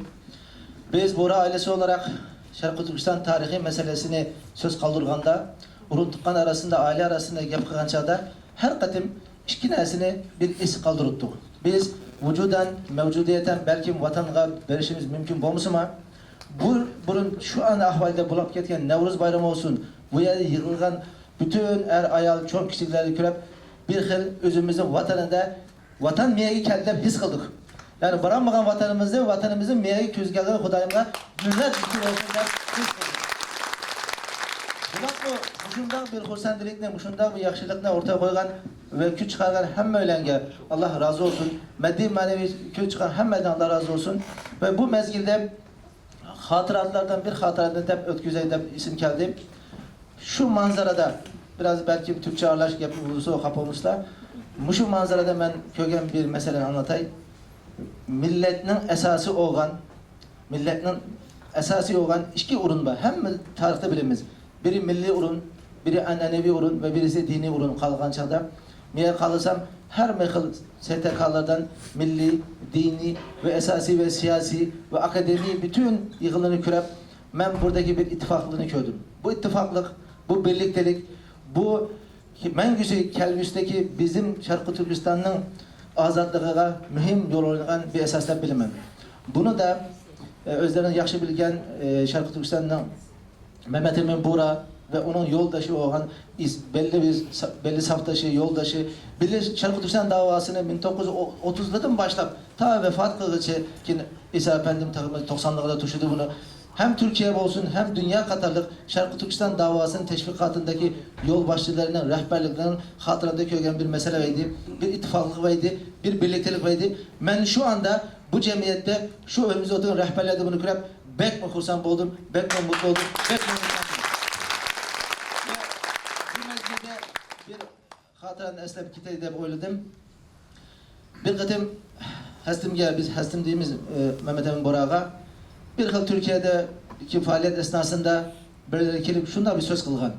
بىز بورا ئائىلىسى ئولاراق شەرقىي تۈركىستان تارىخىي مەسىلىسىنى سۆز قالدۇرغاندا، ئۇرۇق-تۇغقان ئارىسىدا، ئائىلە ئارىسىدا گەپ قىلغان چاغدا ھەر قېتىم ئىككى نەرسىنى بىز ئېس قالدۇرۇپتۇق. بىز ۋۇجۇدەن، مەۋجۇدىيەتەن بەلكىم ۋەتەنگە بېرىشىمىز مۇمكىن بولمىسىمۇ، بۇ بۇرۇن شۇ ئەھۋالدا بولاپ كەتكەن نەۋرۇز بايرىمى بولسۇن، بۇ يەردە يىغىلغان پۈتۈن ئەر، ئايال، چوڭ، كىچىكلەرنى كۆرۈپ، بىر خىل ئۆزىمىزنىڭ ۋەتىنىدە، ۋەتەن مېيەگە كەلدى دەپ ھېس قىلدۇق. يەنى بارالمىغان ۋەتىنىمىزنى، ۋەتىنىمىزنىڭ مېيەگە كۆزى كەلگەن خۇدايىمغا مىننەت شۈكۈر بولسۇن دەپ ھېس قىلدۇق. بۇنداقمۇ، مۇشۇنداق بىر خۇرسەنلىكنى، مۇشۇنداق بىر ياخشىلىقنى ئورتاغا قويغان ۋە كۈچ چىقارغان ھەممەيلەنگە ئاللا رازى بولسۇن. ماددىي، مەنىۋى كۈچ چىقارغان ھەممەيلەنگە ئاللا رازى بولسۇن. ۋە بۇ مەزگىلدە خاتىرەتلەردىن بىر خاتىرەتنى دەپ ئۆتكۈزەي دەپ ئېسىم كەلدى. شۇ مانزارىدا، بىراز بەلكىم تۈركچە ئارىلاش گەپ بولسا خاپا بولمىسىلا، مۇشۇ مانزارىدا مەن كۆرگەن بىر مەسىلىنى ئاڭلىتاي. مىللەتنىڭ ئاساسى بولغان، مىللەتنىڭ ئاساسى بولغان ئىككى ئورۇن بار. ھەممە تارىختا بىلىمىز. بىرى مىللىي ئورۇن، بىرى ئەنئەنىۋى ئورۇن ۋە بىرىسى دىنىي ئورۇن قالغان چاغدا، مېنى قارىسام، ھەر خىل سەھنىكارلاردىن مىللىي، دىنىي ۋە ئاساسىي ۋە سىياسىي ۋە ئاكادېمىيە پۈتۈن يىغىنلىرىنى كۆرۈپ، مەن بۇرادىكى بىر ئىتتىپاقلىقنى كۆردۈم. بۇ ئىتتىپاقلىق، بۇ بىرلىكتىلىك، بۇ مەڭگۈسى كەلگۈسىدىكى بىزىم شەرقىي تۈركىستاننىڭ ئازادلىقىغا مۇھىم رول ئوينىغان بىر ئاساس دەپ بىلىمەن. بۇنى دا، ئە، ئۆزلىرىنىڭ ياخشى بىلگەن، ئە، شەرقىي تۈركىستاننىڭ مەمەت ئەمىن بۇرا ۋە ئۇنىڭ يولدىشى بولغان ئىس-، بەللى بىر سا-، بەللى ساپدىشى، يولدىشى، بىللە شەرقىي تۈركىستان داۋاسىنى مىڭ توققۇز يۈز ئوتتۇزلاردىن باشلاپ تا ۋاپات قىلغۇچە، كېيىن ئىسا ئەپەندىم تېخىمۇ توقسانلىقىدا توشىدۇ بۇنى. ھەم تۈركىيە بولسۇن، ھەم دۇنيا قاتارلىق شەرقىي تۈركىستان داۋاسىنىڭ تەشۋىقاتىدىكى يولباشچىلىرىنىڭ، رەھبەرلىكلىرىنىڭ خاتىرىلىرىدە كۆرگەن بىر مەسىلە ئىدى، بىر ئىتتىپاقلىق ئىدى، بىر بىرلىكتىلىك ئىدى. مەن شۇ ئاندا بۇ جەمئىيەتتە، شۇ ئۆيىمىزدە ئولتۇرغان رەھبەرلەردە بۇنى كۆرۈپ، بەكمۇ خۇرسەن بولدۇم، بەكمۇ مۇتلۇق بولدۇم، بەكمۇ مۇتلۇق بولدۇم. بۇ مەزگىلدە بىر خاتىرەمنى ئەسلەپ كېتەي دەپ ئويلىدىم. بىر قېتىم ھەسنىمگە، بىز ھەسنىم دەيمىز، ئى، مەمەت ئەمىن بوراغا بىر خىل تۈركىيەدىكى پائالىيەت ئەسناسىندا بىرلىرى كېلىپ شۇنداق بىر سۆز قىلغان.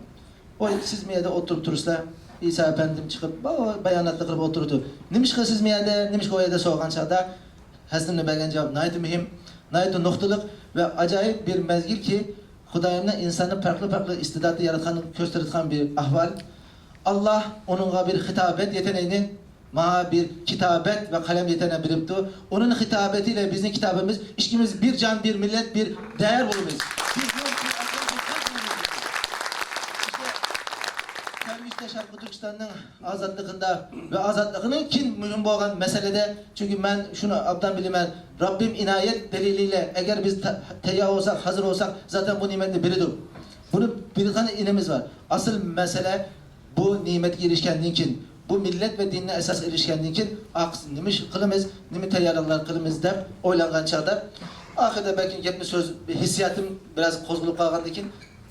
ۋاي، سىز مۇ يەردە ئولتۇرۇپ تۇرسىلا، ئىسا ئەپەندىم چىقىپ، با-، باياناتلار قىلىپ ئولتۇرىدۇ. نېمىشقا سىز مۇ يەردە، نېمىشقا ئۇ يەردە سورىغان چاغدا، ھەسنىمنىڭ بەرگەن جاۋابى ناھايىتى مۇھىم، ناھايىتى نۇقتىلىق ۋە ئاجايىپ بىر مەزگىلكى، خۇدايىمنىڭ ئىنساننى پەرقلىق-پەرقلىق ئىستېداتتا ياراتقان، كۆرسىتىۋاتقان بىر ئەھۋال. ئاللا ئۇنىڭغا بىر خىتابەت يېتەنەينى، ماڭا بىر كىتابەت ۋە قەلەم يېتەنە بېرىپتۇ. ئۇنىڭ خىتابىتى بىلەن بىزنىڭ كىتابىمىز، ئىككىمىز بىر جان، بىر مىللەت، بىر دەۋر بولىمىز. بىز بۇ، بۇ ئىشتە شەرقىي تۈركىستاننىڭ ئازادلىقىدا ۋە ئازادلىقىنىڭ كېيىن مۇھىم بولغان مەسىلىدە، چۈنكى مەن شۇنى ئوبدان بىلىمەن، رەببىم ئىنايەت دەلىلى بىلەن، ئەگەر بىز تە-، تەييار بولساق، ھازىر بولساق، زاتەن بۇ نېمەتنى بېرىدۇ. بۇنى بىلىدىغان ئىنىمىز بار. ئاسىل مەسىلە بۇ نېمەتكە ئېرىشكەندىن كېيىن، بۇ مىللەت ۋە دىننى ئاساس ئېرىشكەندىن كېيىن، ئاقسىز نېمە ئىش قىلىمىز، نېمە تەييارلىقلار قىلىمىز دەپ ئويلانغان چاغدا، ئاخىرىدا بەلكىم گەپنى سۆز، ھېسسىياتىم بىراز قوزغىلىپ قالغاندىن كېيىن،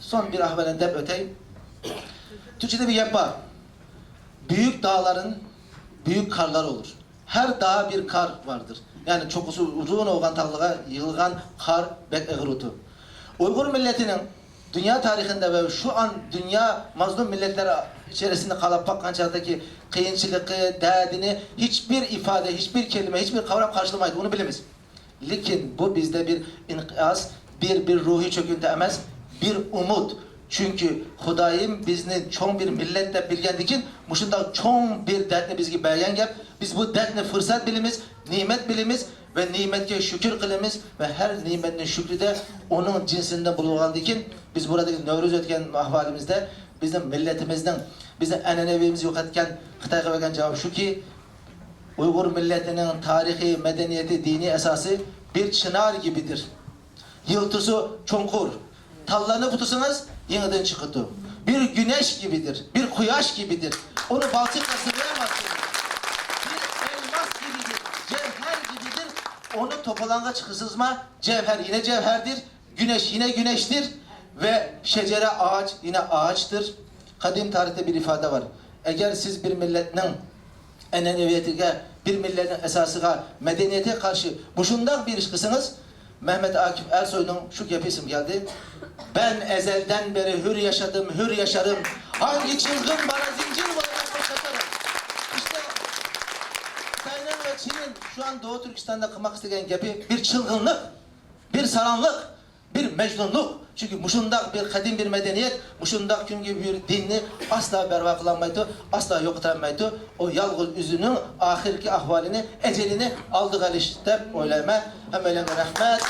سوڭ بىر ئەھۋالنى دەپ ئۆتەي. تۈركچىدە بىر گەپ بار. بۈيۈك داغلارنىڭ بۈيۈك قارلار بولۇر. ھەر داغ بىر قار باردۇر. يەنى چوققىسى ئۇزۇن بولغان تاغلارغا يىغىلغان قار بەك ئېغىر ئولتۇر. ئۇيغۇر مىللىتىنىڭ دۇنيا تارىخىندا ۋە شۇ ئان دۇنيا مەزلۇم مىللەتلەر ئىچەرىسىندە قالاپ باققان چاغدىكى قىيىنچىلىقى، دەردىنى ھېچبىر ئىپادە، ھېچبىر كەلىمە، ھېچبىر قاۋرام قارشىلىمايدۇ. ئۇنى بىلىمىز. لېكىن بۇ بىزدە بىر ئىنقىياز، بىر، بىر روھىي چۆكۈنتى ئەمەس، بىر ئۈمىد، چۈنكى خۇدايىم بىزنى چوڭ بىر مىللەت دەپ بىلگەندىكىن، مۇشۇنداق چوڭ بىر دەردنى بىزگە بەرگەن گەپ. بىز بۇ دەردنى پۇرسەت بىلىمىز، نېمەت بىلىمىز ۋە نېمەتكە شۈكۈر قىلىمىز ۋە ھەر نېمەتنىڭ شۈكرىدە ئۇنىڭ جىنسىدىن بولغاندىكىن، بىز بۇرادىكى نەۋرۇز ئۆتكەن ئەھۋالىمىزدە بىزنىڭ مىللىتىمىزنىڭ، بىزنىڭ ئەنئەنىۋىمىزنى يوقاتكان خىتايغا بەرگەن جاۋاب شۇكى، ئۇيغۇر مىللىتىنىڭ تارىخىي، مەدەنىيىتى، دىنىي ئاساسى بىر چىنار گىبىدىر. يىلتىزى چوڭقۇر. تاللارنى پۇتىسىڭىز، يېڭىدىن چىقىدۇ. بىر گۈنەش گىبىدىر، بىر قۇياش گىبىدىر. ئۇنى بالچىققا سىغدۇرالماسسىز. بىر ئەلماس گىبىدىر، جەۋھەر گىبىدىر. ئۇنى توپىلاڭغا چىقىرسىڭىزما، جەۋھەر يەنە جەۋھەردىر، گۈنەش يەنە گۈنەشتىر ۋە شەجەرە، ئاغاچ يەنە ئاغاچتىر. قەدىم تارىختا بىر ئىپادە بار. ئەگەر سىز بىر مىللەتنىڭ ئەنئەنىۋىيىتىگە، بىر مىللەتنىڭ ئەساسىغا، مەدەنىيىتىگە قارشى مۇشۇنداق بىر ئىش قىلسىڭىز، مەمەت ئاكىپ ئەرسوينىڭ شۇ گېپى ئېسىمگە كەلدى. بەن ئەزەلدەن بېرى ھۆر ياشادىم، ھۆر ياشارىم. ھانگى چىلغىن بارا زىنجىر بولغان بىر قاتار. ئىشتە خىتاينىڭ ۋە چىنىن شۇ ئان دوۋا تۈركىستاندا قىلماق ئىستىگەن گېپى بىر چىلغىنلىق، بىر ساراڭلىق، بىر مەجنۇنلۇق. چۈنكى مۇشۇنداق بىر قەدىم بىر مەدەنىيەت، مۇشۇنداق كۈنگە بىر دىننى ئاسلا بەرۋا قىلالمايدۇ، ئاسلا يوقىتالمايدۇ. ئۇ يالغۇز ئۆزىنىڭ ئاخىرقى ئەھۋالىنى، ئەجىلىنى ئالدىغا ئېلىش دەپ ئويلايمەن. ھەممەيلەنگە رەھمەت.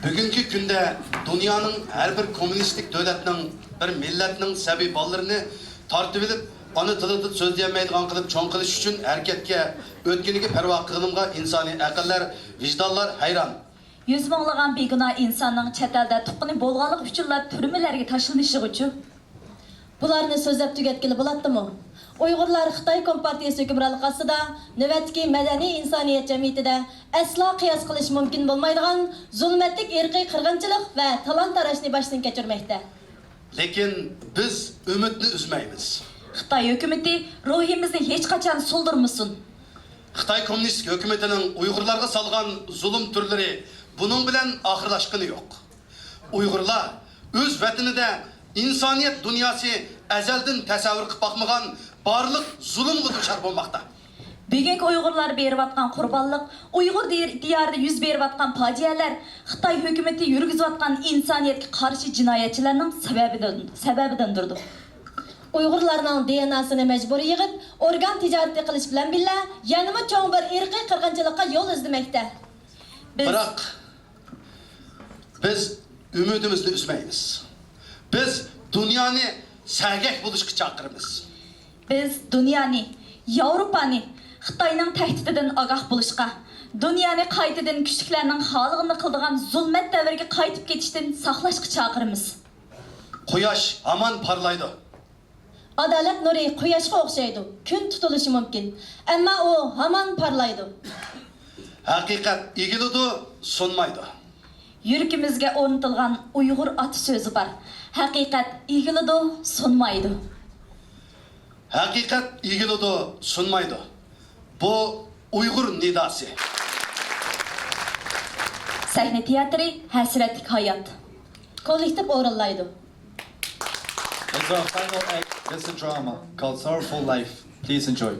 بۈگۈنكى كۈندە دۇنيانىڭ ھەر بىر كوممۇنىستىك دۆلەتنىڭ بىر مىللەتنىڭ سەبىي بالىلىرىنى تارتىۋېلىپ، ئانا تىلىدا سۆزلىيەلمەيدىغان قىلىپ چوڭ قىلىش ئۈچۈن ھەرىكەتكە ئۆتكىنىگە پەرۋا قىلغىنىمغا ئىنسانىي ئەقىللەر، ۋىجدانلار ھەيران. يۈز مىڭلىغان بىگۇناھ ئىنساننىڭ چەت ئەلدە تۇغقىنى بولغانلىقى ئۈچۈنلا تۈرمىلەرگە تاشلىنىشىغىچۇ؟ بۇلارنى سۆزلەپ تۈگەتكىلى بولاتتىمۇ؟ ئۇيغۇرلار خىتاي كومپارتىيىسى ھۆكۈمرانلىقى ئاستىدا نۆۋەتتىكى مەدەنىي ئىنسانىيەت جەمئىيىتىدە ئەسلا قىياس قىلىش مۇمكىن بولمايدىغان زۇلمەتلىك ئىرقىي قىرغىنچىلىق ۋە تالان-تاراجنى باشتىن كەچۈرمەكتە. لېكىن بىز ئۈمىدنى ئۈزمەيمىز. خىتاي ھۆكۈمىتى روھىمىزنى ھېچقاچان سۇلدۇرمىسۇن. خىتاي كوممۇنىستىك ھۆكۈمىتىنىڭ ئۇيغۇرلارغا سالغان زۇلۇم تۈرلىرى بۇنىڭ بىلەن ئاخىرلاشقىنى يوق. ئۇيغۇرلار ئۆز ۋەتىنىدە ئىنسانىيەت دۇنياسى ئەزەلدىن تەسەۋۋۇر قىلىپ باقمىغان بارلىق زۇلۇمغا دۇچار بولماقتا. بۈگۈنكى ئۇيغۇرلار بېرىۋاتقان قۇربانلىق، ئۇيغۇر دىيارىدا يۈز بېرىۋاتقان پاجىئەلەر خىتاي ھۆكۈمىتى يۈرگۈزۈۋاتقان ئىنسانىيەتكە قارشى جىنايەتچىلەرنىڭ سەۋەبىدىن، سەۋەبىدىندۇردۇر. ئۇيغۇرلارنىڭ دى ئېن ئاسىنى مەجبۇرىي يىغىپ، ئورگان تىجارىتى قىلىش بىلەن بىللە، يەنىمۇ چوڭ بىر ئىرقىي قىرغىنچىلىققا يول ئىزدىمەكتە. بىز بىراق، بىز ئۈمىدىمىزنى ئۈزمەيمىز. بىز دۇنيانى سەگەك بولۇشقا چاقىرىمىز. بىز دۇنيانى، ياۋروپانى خىتاينىڭ تەھدىتىدىن ئاگاھ بولۇشقا، دۇنيانى قايتىدىن كۈچلۈكلەرنىڭ خالىغىنىنى قىلىدىغان زۇلمەت دەۋرىگە قايتىپ كېتىشتىن ساقلاشقا چاقىرىمىز. قۇياش ھامان پارلايدۇ. ئادالەت نۇرى قۇياشقا ئوخشايدۇ، كۈن تۇتۇلۇشى مۇمكىن، ئەمما ئۇ ھامان پارلايدۇ. ھەقىقەت ئېگىلىدۇ، سۇنمايدۇ. يۈرىكىمىزگە ئورنىتىلغان ئۇيغۇر ئاتا سۆزى بار. ھەقىقەت ئېگىلىدۇ، سۇنمايدۇ. ھەقىقەت ئېگىلىدۇ، سۇنمايدۇ. بۇ ئۇيغۇر نىداسى. سەھنە تىياتىرى ھەسرەتلىك ھايات. كوللېكتىپ ئورۇنلايدۇ. It's our final act. It's a drama called Sorrowful Life. Please enjoy.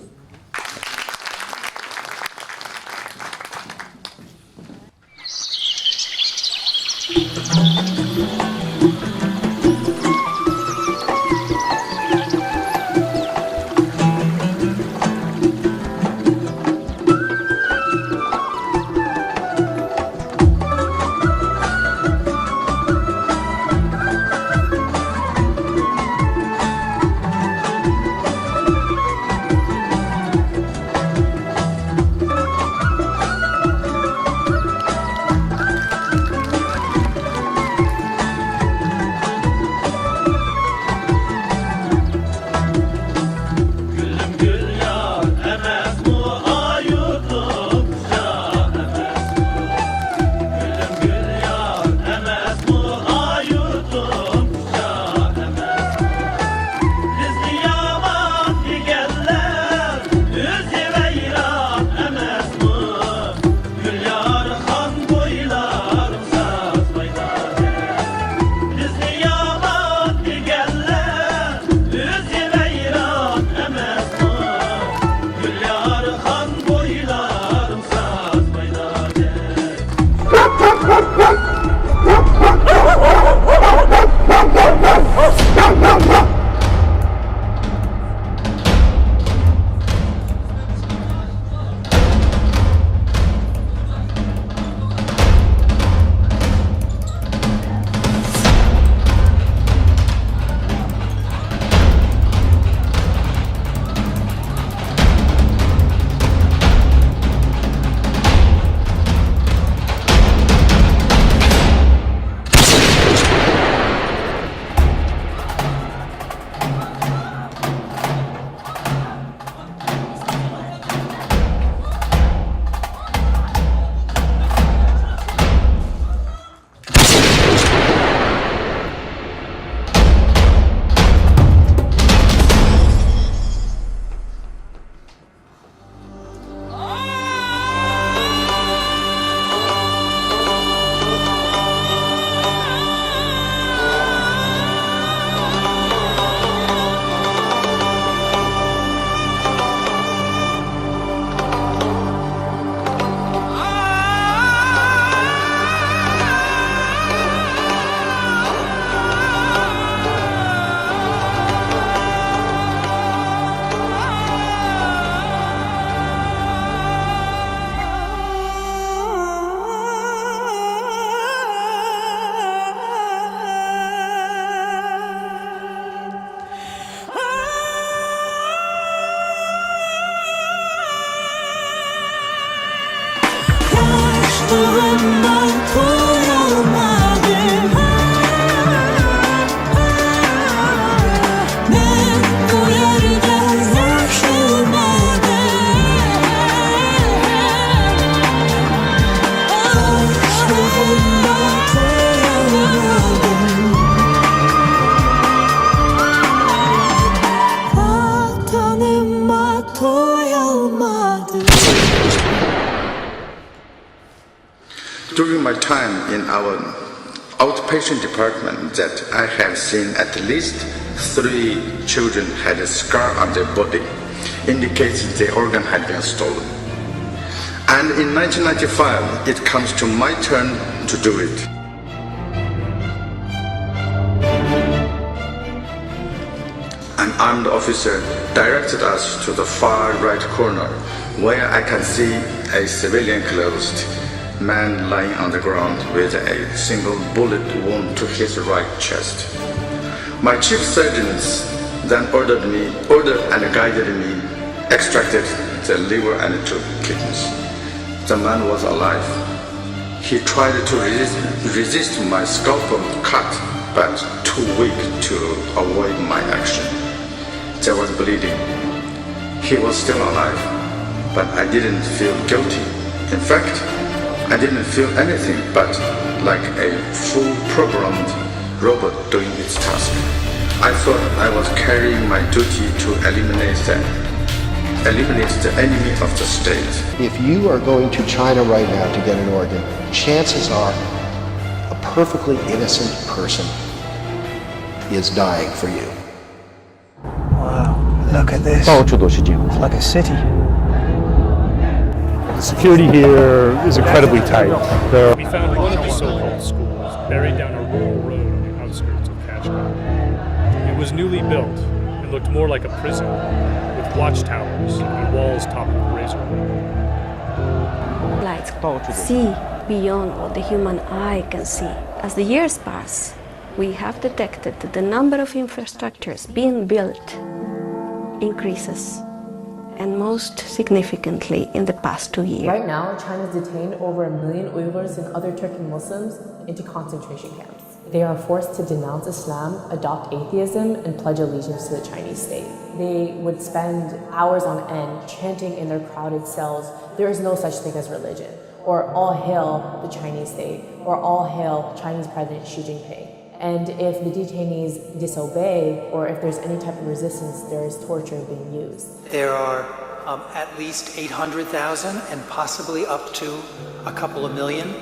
تويالمادىم. مەن بۇ يەردە ياخشىمەن. ئاشۇ كۈندە تويالمادىم. ۋاتىنىمغا تويالمادىم. During my time in our outpatient department, that I have seen at least three children had a scar on their body, indicates the organ had been stolen. And in nineteen ninety-five, it comes to my turn to do it. An armed officer directed us to the far right corner, where I can see a civilian clothed man lying on the ground with a single bullet wound to his right chest. My chief surgeons then ordered me, ordered and guided me, extracted the liver and two kidneys. The man was alive. He tried to resist, resist my scalpel cut, but too weak to avoid my action. There was bleeding. He was still alive, but I didn't feel guilty. In fact, I didn't feel anything but like a full programmed robot doing its task. I thought I was carrying my duty to eliminate the, eliminate the enemy of the state. If you are going to China right now to get an organ, chances are a perfectly innocent person is dying for you. Wow, look at this. 到处都是金子。 It's like a city. The security here is incredibly tight. There We found one of the so-called schools buried down a rural road on the outskirts of Kashgar. It was newly built and looked more like a prison, with watchtowers and walls topped with razor blades. Lights see beyond what the human eye can see. As the years pass, we have detected that the number of infrastructures being built increases, and most significantly in the past two years. Right now, China's detained over a million Uyghurs and other Turkic Muslims into concentration camps. They are forced to denounce Islam, adopt atheism, and pledge allegiance to the Chinese state. They would spend hours on end chanting in their crowded cells, "There is no such thing as religion," or "All hail the Chinese state," or "All hail Chinese President Xi Jinping." And if the detainees disobey, or if there's any type of resistance, there is torture being used. There are, um, at least eight hundred thousand and possibly up to a couple of million,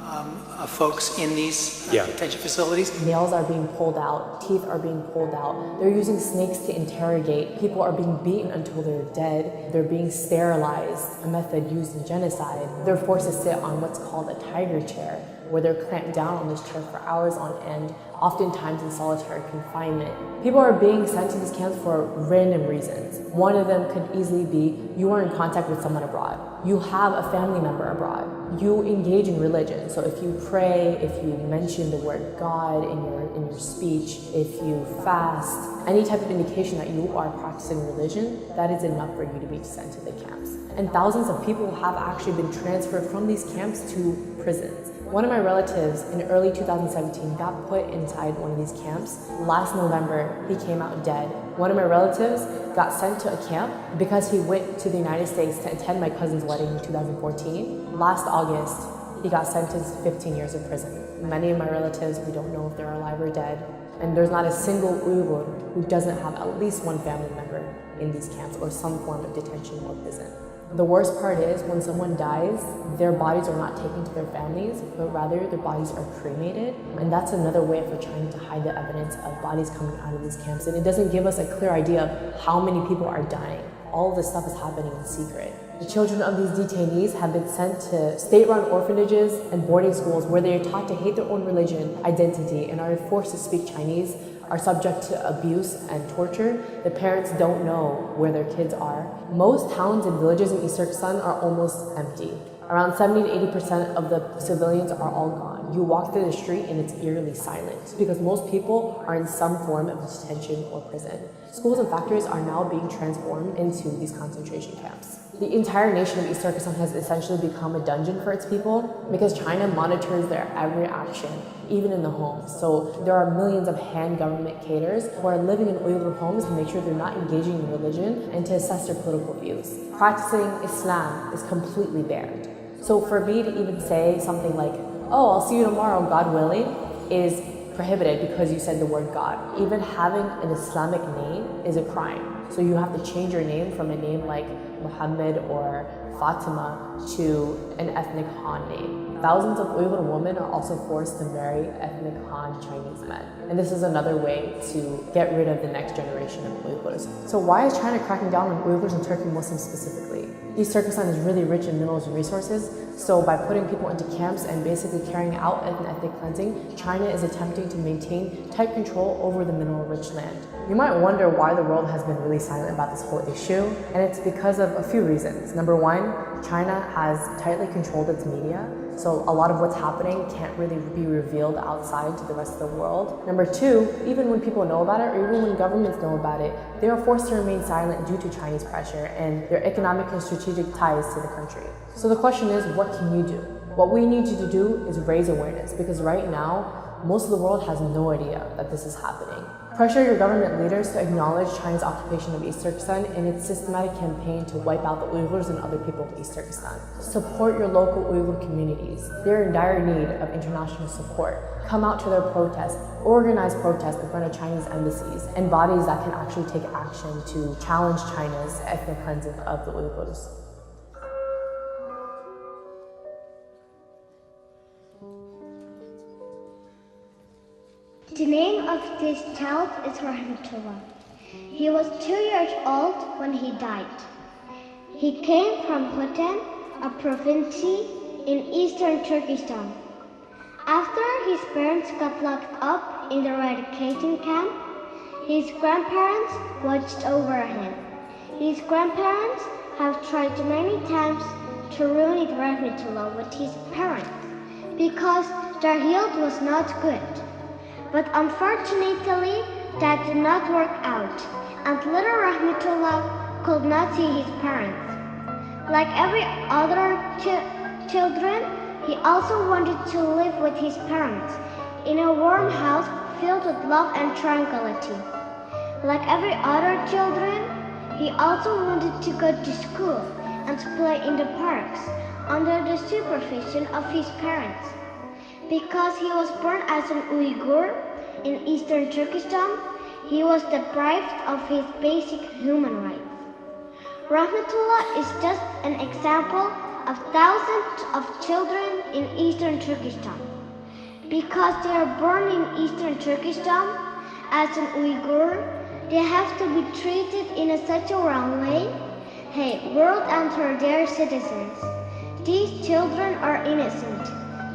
um, uh, folks in these, uh, Yeah. detention facilities. Nails are being pulled out, teeth are being pulled out. They're using snakes to interrogate. People are being beaten until they're dead. They're being sterilized, a method used in genocide. They're forced to sit on what's called a tiger chair, where they're clamped down on this chair for hours on end, oftentimes in solitary confinement. People are being sent to these camps for random reasons. One of them could easily be you are in contact with someone abroad. You have a family member abroad. You engage in religion. So if you pray, if you mention the word God in your, in your speech, if you fast, any type of indication that you are practicing religion, that is enough for you to be sent to the camps. And thousands of people have actually been transferred from these camps to prisons. One of my relatives in early two thousand seventeen got put inside one of these camps. Last November, he came out dead. One of my relatives got sent to a camp because he went to the United States to attend my cousin's wedding in two thousand fourteen. Last August, he got sentenced to fifteen years in prison. Many of my relatives, we don't know if they're alive or dead. And there's not a single Uyghur who doesn't have at least one family member in these camps or some form of detention or prison. The worst part is, when someone dies, their bodies are not taken to their families, but rather their bodies are cremated. And that's another way for China to hide the evidence of bodies coming out of these camps. And it doesn't give us a clear idea of how many people are dying. All this stuff is happening in secret. The children of these detainees have been sent to state-run orphanages and boarding schools where they are taught to hate their own religion, identity, and are forced to speak Chinese, are subject to abuse and torture. The parents don't know where their kids are. Most towns and villages in East Turkestan are almost empty. Around seventy to eighty percent of the civilians are all gone. You walk through the street and it's eerily silent because most people are in some form of detention or prison. Schools and factories are now being transformed into these concentration camps. The entire nation of East Turkestan has essentially become a dungeon for its people because China monitors their every action, even in the homes. So there are millions of Han government cadres who are living in Uyghur homes to make sure they're not engaging in religion and to assess their political views. Practicing Islam is completely banned. So for me to even say something like, "Oh, I'll see you tomorrow, God willing," is prohibited because you said the word God. Even having an Islamic name is a crime. So you have to change your name from a name like Muhammad or Fatima to an ethnic Han name. Thousands of Uyghur women are also forced to marry ethnic Han Chinese men. And this is another way to get rid of the next generation of Uyghurs. So why is China cracking down on Uyghurs and Turkey Muslims specifically? East Turkestan is really rich in minerals and resources, so by putting people into camps and basically carrying out an ethnic cleansing, China is attempting to maintain tight control over the mineral-rich land. You might wonder why the world has been really silent about this whole issue, and it's because of a few reasons. Number one, China has tightly controlled its media, so a lot of what's happening can't really be revealed outside to the rest of the world. Number two, even when people know about it, or even when governments know about it, they are forced to remain silent due to Chinese pressure and their economic and strategic ties to the country. So the question is, what can you do? What we need you to do is raise awareness, because right now, most of the world has no idea that this is happening. Pressure your government leaders to acknowledge China's occupation of East Turkestan and its systematic campaign to wipe out the Uyghurs and other people of East Turkestan. Support your local Uyghur communities. They're in dire need of international support. Come out to their protests. Organize protests in front of Chinese embassies and bodies that can actually take action to challenge China's ethnic cleansing of the Uyghurs. The name of this child is Rahmatullah. He was two years old when he died. He came from Hotan, a province in eastern Turkestan. After his parents got locked up in the eradication camp, his grandparents watched over him. His grandparents have tried many times to reunite Rahmatullah with his parents because their health was not good. But unfortunately, that did not work out, and little Rahmatullah could not see his parents. Like every other chi- children, he also wanted to live with his parents in a warm house filled with love and tranquility. Like every other children, he also wanted to go to school and play in the parks under the supervision of his parents. Because he was born as an Uyghur in eastern Turkestan, he was deprived of his basic human rights. Rahmatullah is just an example of thousands of children in eastern Turkestan. Because they are born in eastern Turkestan as an Uyghur, they have to be treated in a such a wrong way. Hey, world and their citizens. These children are innocent.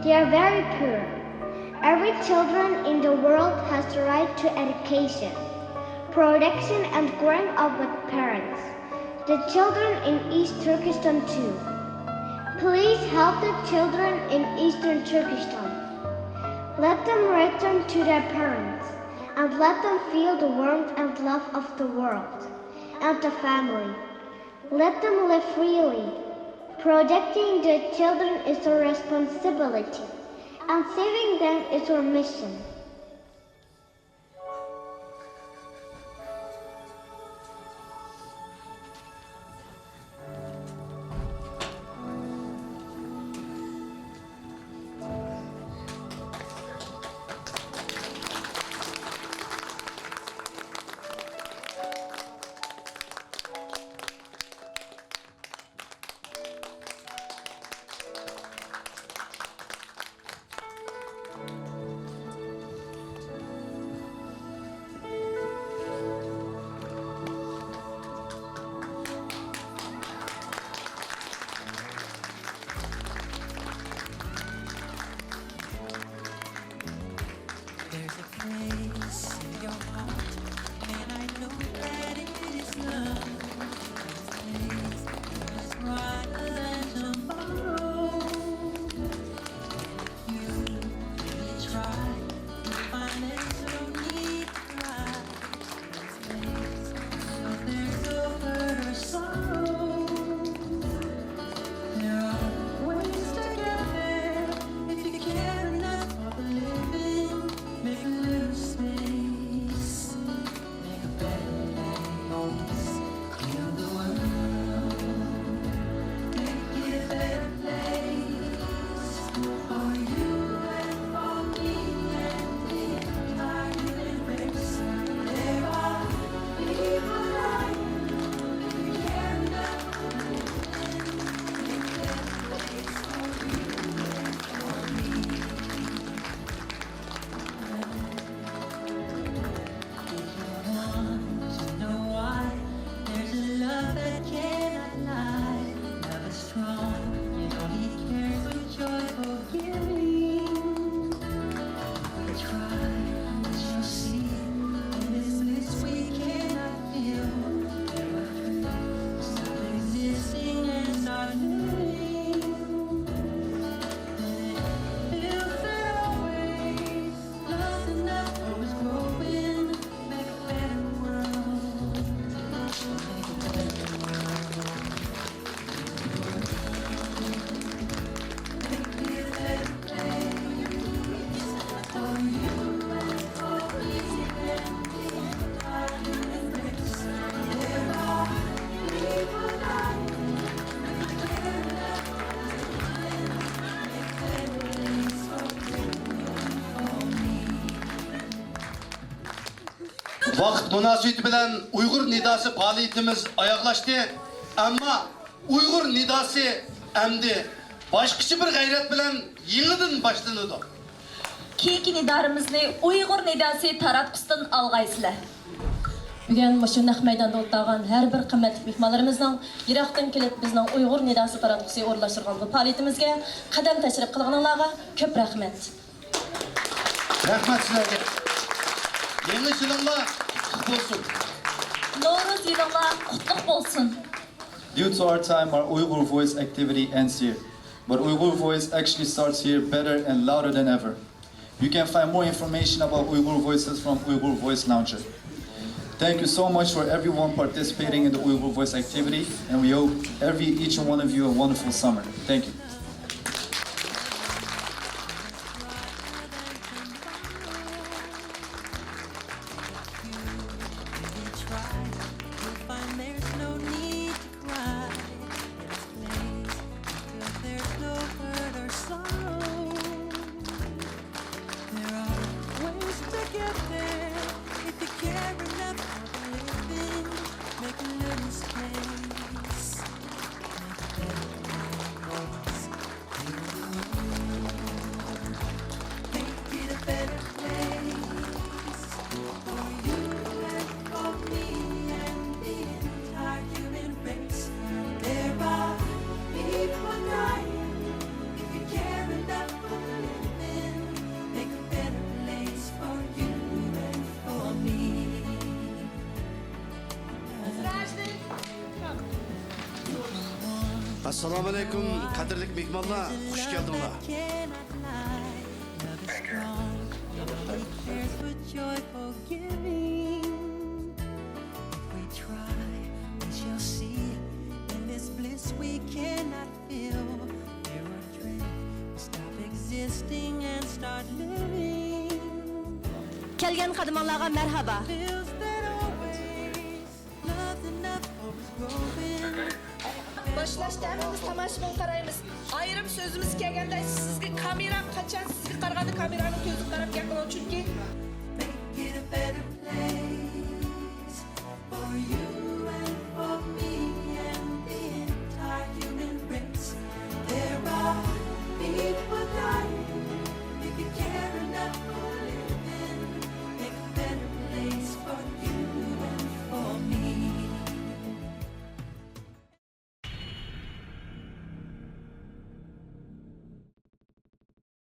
They are very poor. Every children in the world has the right to education, protection and growing up with parents. The children in East Turkestan too. Please help the children in Eastern Turkestan. Let them return to their parents and let them feel the warmth and love of the world and the family. Let them live freely. Protecting the children is a responsibility, and saving them is our mission. ۋاقىت مۇناسىۋىتى بىلەن ئۇيغۇر نىداسى پائالىيىتىمىز ئاياغلاشتى. ئەمما ئۇيغۇر نىداسى ئەمدى باشقىچە بىر غەيرەت بىلەن يېڭىدىن باشلىنىدۇ. كېيىنكى نىدارىمىزنى ئۇيغۇر نىداسى تاراتقۇسىدىن ئالغايسىلەر. بۈگۈن مۇشۇ نەق مەيداندا ئولتۇرغان ھەر بىر قىممەتلىك مېھمانلىرىمىزنىڭ يىراقتىن كېلىپ بىزنىڭ ئۇيغۇر نىداسى تاراتقۇسى ئورۇنلاشتۇرغان بۇ پائالىيىتىمىزگە قەدەم تەشرىپ قىلغىنىڭلارغا كۆپ رەھمەت. رەھمەت سىلەرگە. يېڭى يىلىڭلار قۇتلۇق بولسۇن. نورۇز يىلىڭلار قۇتلۇق بولسۇن. Due to our time, our Uyghur Voice activity ends here. But Uyghur Voice actually starts here better and louder than ever. You can find more information about Uyghur Voices from Uyghur Voice Launcher. Thank you so much for everyone participating in the Uyghur Voice activity, and we hope every each and one of you a wonderful summer. Thank you. There are ways to get there if you care enough for the living. Make a little space. Make a better place for you and for me and the entire human race. There are people dying. If you care enough for the living, make a better place for you and for me. ئەسسالامۇ ئەلەيكۇم، قەدىرلىك مېھمانلار، خۇش كەلدىڭلار. كەلگەن قەدىمىڭلارغا مەرھابا. باشلاشتا ھەممىمىز تاماشىبىن قارايمىز. ئايرىم سۆزىمىز كەلگەندە، سىزگە كامېرا، قاچان سىزگە قارىغاندا كامېرانىڭ كۆزىگە قاراپ گەپ قىلىڭ، چۈنكى.